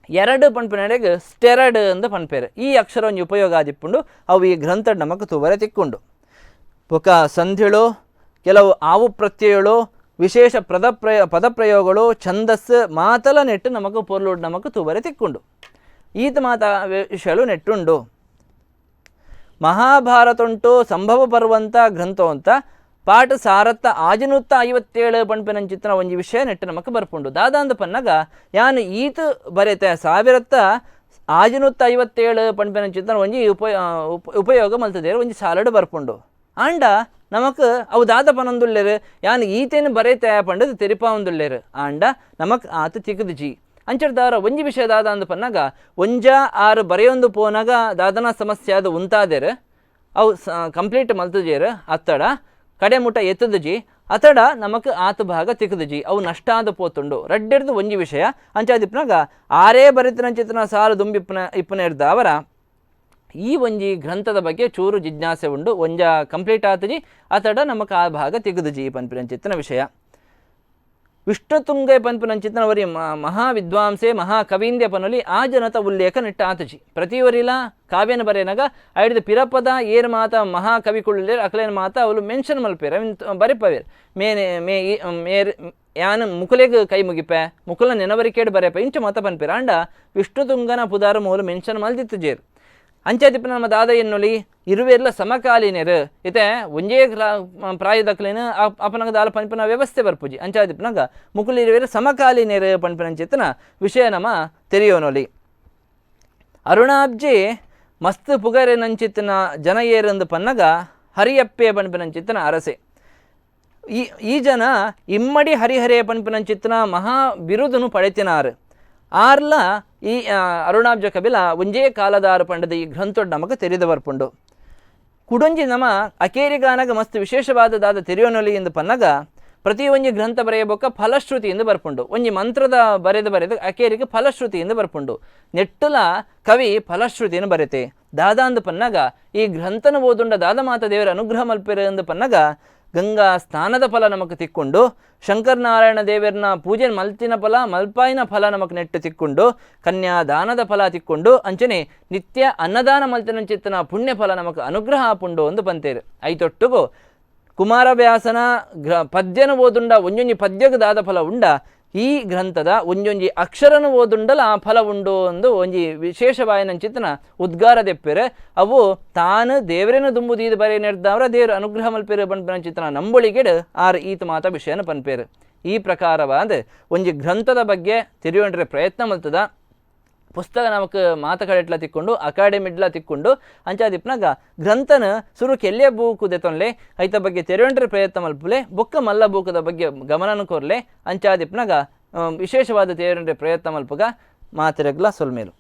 ಎರಡು ಪನ್ಪಿನಡೆಗ್ ಸ್ಟೆರಡ್ ಅಂದ್ ಪನ್ಪೇರು. ಈ ಅಕ್ಷರ ಒಂಜಿ ಉಪಯೋಗ ಆದಿಪ್ಪುಂಡು. ಅವು ಈ ಗ್ರಂಥ ನಮಕ್ ತೂವರೆ ತಿಕ್ಕುಂಡು. ಬೊಕ ಸಂಧಿಳು ಕೆಲವು ಆವು ಪ್ರತ್ಯಯಗಳು ವಿಶೇಷ ಪದಪ್ರಯೋಗಗಳು ಛಂದಸ್ಸು ಮಾತಲ ನೆಟ್ಟು ನಮಕ್ ಪೊರ್ಲುಡ್ ನಮಕ್ ತೂವರೆ ತಿಕ್ಕುಂಡು. ಈತ ಮಾತ ವಿಷಯಗಳು ನೆಟ್ಟುಂಡು. ಮಹಾಭಾರತ ಉಂಟು ಸಂಭವ ಪರ್ವಂತ ಗ್ರಂಥ ಅಂತ ಪಾಠ ಸಾರತ್ತ ಆಜಿನೂತ್ತ 57 ಪಣ್ಪಿನಂಚಿತ್ತಿನ ಒಂಜಿ ವಿಷಯ ನೆಟ್ಟು ನಮಕ್ ಬರ್ಪುಂಡು. ದಾದಾಂದ ಪನ್ನಗ ಯಾನ್ ಈತ ಬರೆತೆ 657 ಪನ್ಪಿನಂಚಿತ್ತಿನ ಒಂಜಿ ಉಪಯೋಗ ಮಲ್ತದೇರು ಒಂಜಿ ಸಾಲಡ್ ಬರ್ಪುಂಡು. ಆಂಡ ನಮಕ್ ಅವು ದಾದ ಪನೊಂದುಲ್ಲೆರ್ ಯಾನ್ ಈತೇನು ಬರೆತೆ ಪಂಡದು ತೆರಿಪಾವೊಂದುಲ್ಲೆರ್. ಆಂಡ ನಮಕ್ ಆತ್ ತಿಕ್ಕುದುಜಿ. ಅಂಚರ್ದಾರ ಒಂಜಿ ವಿಷಯ ದಾದ ಅಂದ್ ಪನ್ನಗ ಒಂಜ ಆರು ಬರೆಯೊಂದು ಪೋನಗ ದಾದನ ಸಮಸ್ಯೆ ಅದು ಉಂತಾದೆರ್ ಅವು ಕಂಪ್ಲೀಟ್ ಮಲ್ತುಜೆರ್ ಅತ್ತಡ ಕಡೆ ಮುಟ ಎತ್ತುದುಜಿ ಅತಡ ನಮಕ್ ಆತ್ ಭಾಗ ತಿಕ್ಕುದುಜಿ ಅವು ನಷ್ಟ ಆದ್ ಪೋತುಂಡು. ರಡ್ಡೆರ್ದು ಒಂಜಿ ವಿಷಯ ಅಂಚಾದಿಪ್ಪುನಗ ಆರೇ ಬರೆತಿನಂಚಿತ್ತಿನ ಸಾಲು ದುಂಬಿಪ್ಪುನ ಇಪ್ಪುನೆರ್ದಾವರ ಈ ಒಂಜಿ ಗ್ರಂಥದ ಬಗ್ಗೆ ಚೂರು ಜಿಜ್ಞಾಸೆ ಉಂಡು. ಒಂಜ ಕಂಪ್ಲೀಟ್ ಆತುಜಿ ಅತಡ ನಮಕ್ ಆ ಭಾಗ ತಿಕ್ಕುದುಜಿ ಪನ್ಪಿನಂಚಿತ್ತಿನ ವಿಷಯ. ವಿಷ್ಣುತುಂಗೆ ಪನ್ಪಿನಂಚಿತ್ತಿನ ಒರಿ ಮಹಾ ವಿದ್ವಾಂಸೆ ಮಹಾಕವೀಂದ್ಯ ಪನೊಲಿ ಆ ಜನತ ಉಲ್ಲೇಖ ನೆಟ್ಟ ಆತುಜಿ. ಪ್ರತಿಯೊರಿಲ ಕಾವ್ಯನ ಬರೆನಗ ಐಡ್ದ್ ಪಿರಪದ ಏರ್ ಮಾತ ಮಹಾಕವಿ ಕುಳ್ಳುಲ್ಲೆರ್ ಅಕ್ಲೆನ ಮಾತ ಅವ್ಲು ಮೆನ್ಷನ್ ಮಲ್ಪೆರ್ ಅವಿನ್ ಬರೆಪವೆರ್. ಮೇನೆ ಮೇ ಮೇರ್ ಯಾನ್ ಮುಕುಲೆಗ್ ಕೈ ಮುಗಿಪೆ ಮುಕುಲ ನೆನವರಿಕೇಡ್ ಬರೆಪೆ ಇಂಚ ಮಾತ ಪನ್ಪೆರ್. ಆಂಡ ವಿಷ್ಣುತುಂಗನ ಪುದಾರ್ ಮೂಲು ಮೆನ್ಷನ್ ಮಲ್ದಿತ್ತುಜೆರ್. ಅಂಚಾದಿಪ್ಪುನ ನಮ್ಮ ದಾದ ಎನ್ನುಲಿ ಇರುವೆರ್ಲ ಸಮಕಾಲೀನರು ಇತ್ತೆ ಒಂಜೇ ಪ್ರಾಯದಕ್ಲೆನ್ ಅಪನಗ ದಾಲ ಪನ್ಪಿನ ವ್ಯವಸ್ಥೆ ಬರ್ಪುಜಿ. ಅಂಚಾದಿಪ್ಪುನಗ ಮುಕುಲು ಇರುವೆರ್ ಸಮಕಾಲೀನರು ಪನ್ಪಿನಂಚಿತ್ತಿನ ವಿಷಯ ನಮ ತೆರಿಯೋನೊಲಿ. ಅರುಣಾಬ್ಜಿ ಮಸ್ತ್ ಪುಗರೆನಂಚಿತ್ತಿನ ಜನ ಏರಂದು ಪನ್ನಗ ಹರಿಯಪ್ಪೆ ಪನ್ಪಿನಂಚಿತ್ತಿನ ಅರಸೆ. ಈ ಈ ಜನ ಇಮ್ಮಡಿ ಹರಿಹರೇ ಪನ್ಪಿನಂಚಿತ್ತಿನ ಮಹಾ ಬಿರುದನು ಪಡೆತಿನಾರು. ಆರ್ಲ ಈ ಅರುಣಾಬ್ಜ ಕಬಿಲ ಒಂಜೇ ಕಾಲದಾರು ಪಂಡದ ಈ ಗ್ರಂಥೊಡ್ ನಮಕ್ ತೆರಿದು ಬರ್ಪುಂಡು. ಕುಡೊಂಜಿ ನಮ ಅಕೇರಿಗಾನಗ ಮಸ್ತ್ ವಿಶೇಷವಾದ ದಾದ ತೆರಿಯೋನೊಲಿ ಎಂದು ಪನ್ನಗ ಪ್ರತಿ ಒಂಜಿ ಗ್ರಂಥ ಬರೆಯಬೊಕ್ಕ ಫಲಶ್ರುತಿ ಎಂದು ಬರ್ಪುಂಡು. ಒಂಜಿ ಮಂತ್ರದ ಬರೆದು ಬರೆದು ಅಕೇರಿಗೆ ಫಲಶ್ರುತಿ ಎಂದು ಬರ್ಪುಂಡು. ನೆಟ್ಟುಲ ಕವಿ ಫಲಶ್ರುತಿಯನ್ನು ಬರೆತೆ. ದಾದಾಂದು ಪನ್ನಗ ಈ ಗ್ರಂಥನ ಓದುಂಡ ದಾದ ಮಾತ ದೇವರ ಅನುಗ್ರಹ ಮಲ್ಪೆರು ಎಂದು ಪನ್ನಗ ಗಂಗಾ ಸ್ನಾನದ ಫಲ ನಮಕ್ ತಿಕ್ಕೊಂಡು, ಶಂಕರನಾರಾಯಣ ದೇವರನ್ನ ಪೂಜೆ ಮಲ್ತಿನ ಫಲ ಮಲ್ಪಾಯಿನ ಫಲ ನಮಕ್ ನೆಟ್ಟು ತಿಕ್ಕೊಂಡು, ಕನ್ಯಾದಾನದ ಫಲ ತಿಕ್ಕೊಂಡು, ಅಂಚನೆ ನಿತ್ಯ ಅನ್ನದಾನ ಮಲ್ತಿನಂಚಿತ್ತಿನ ಪುಣ್ಯ ಫಲ ನಮಕ್ ಅನುಗ್ರಹ ಆಪುಂಡು ಎಂದು ಪಂತೇರು. ಐತೊಟ್ಟುಗು ಕುಮಾರವ್ಯಾಸನ ಪದ್ಯನ ಓದುಂಡ ಒಂಜೊಂಜಿ ಪದ್ಯಗ್ ದಾದ ಫಲ ಉಂಡ ಈ ಗ್ರಂಥದ ಒಂಜೊಂಜಿ ಅಕ್ಷರನು ಓದುಂಡಲ ಆ ಫಲ ಉಂಡು ಎಂದು ಒಂಜಿ ವಿಶೇಷವಾಯಿನಂಚಿತ್ತಿನ ಉದ್ಗಾರ ದೆಪ್ಪೆರೆ. ಅವು ತಾನು ದೇವರೇನು ದುಂಬುದೀದು ಬರೆ ನೆಡ್ದವರ ದೇವರು ಅನುಗ್ರಹ ಮಲ್ಪೆರು ಪನ್ಪಿನಂಚಿತ್ತಿನ ನಂಬೊಳಿಗೆಡು ಆರ್ ಈತ ಮಾತ ವಿಷಯನ ಪನ್ಪೇರು. ಈ ಪ್ರಕಾರವಾದ ಒಂಜಿ ಗ್ರಂಥದ ಬಗ್ಗೆ ತಿಳಿಯೊಂಡ್ರೆ ಪ್ರಯತ್ನ ಮಲ್ತದ ಪುಸ್ತಕ ನಮಕ್ ಮಾತ ಕಡೆಟ್ಲ ತಿಕ್ಕೊಂಡು ಅಕಾಡೆಮಿಡ್ಲ ತಿಕ್ಕೊಂಡು ಅಂಚಾದಿಪ್ಪನಾಗ ಗ್ರಂಥನ ಸುರುಕ್ ಎಲ್ಲೇ ಬೂಕು ದೆತೊನ್ಲೆ ಐತ ಬಗ್ಗೆ ತೆರೆಯೊಂಡ್ರೆ ಪ್ರಯತ್ನ ಮಲ್ಪುಲೆ ಬೊಕ್ಕ ಮಲ್ಲ ಬೂಕದ ಬಗ್ಗೆ ಗಮನನು ಕೊರ್ಲೆ ಅಂಚಾದಿಪ್ಪನಾಗ ವಿಶೇಷವಾದ ತೆರೆಯೊಂಡ್ರೆ ಪ್ರಯತ್ನ ಮಲ್ಪುಗ ಮಾತೆರೆಗ್ಲ ಸೊಲ್ಮೇಲು.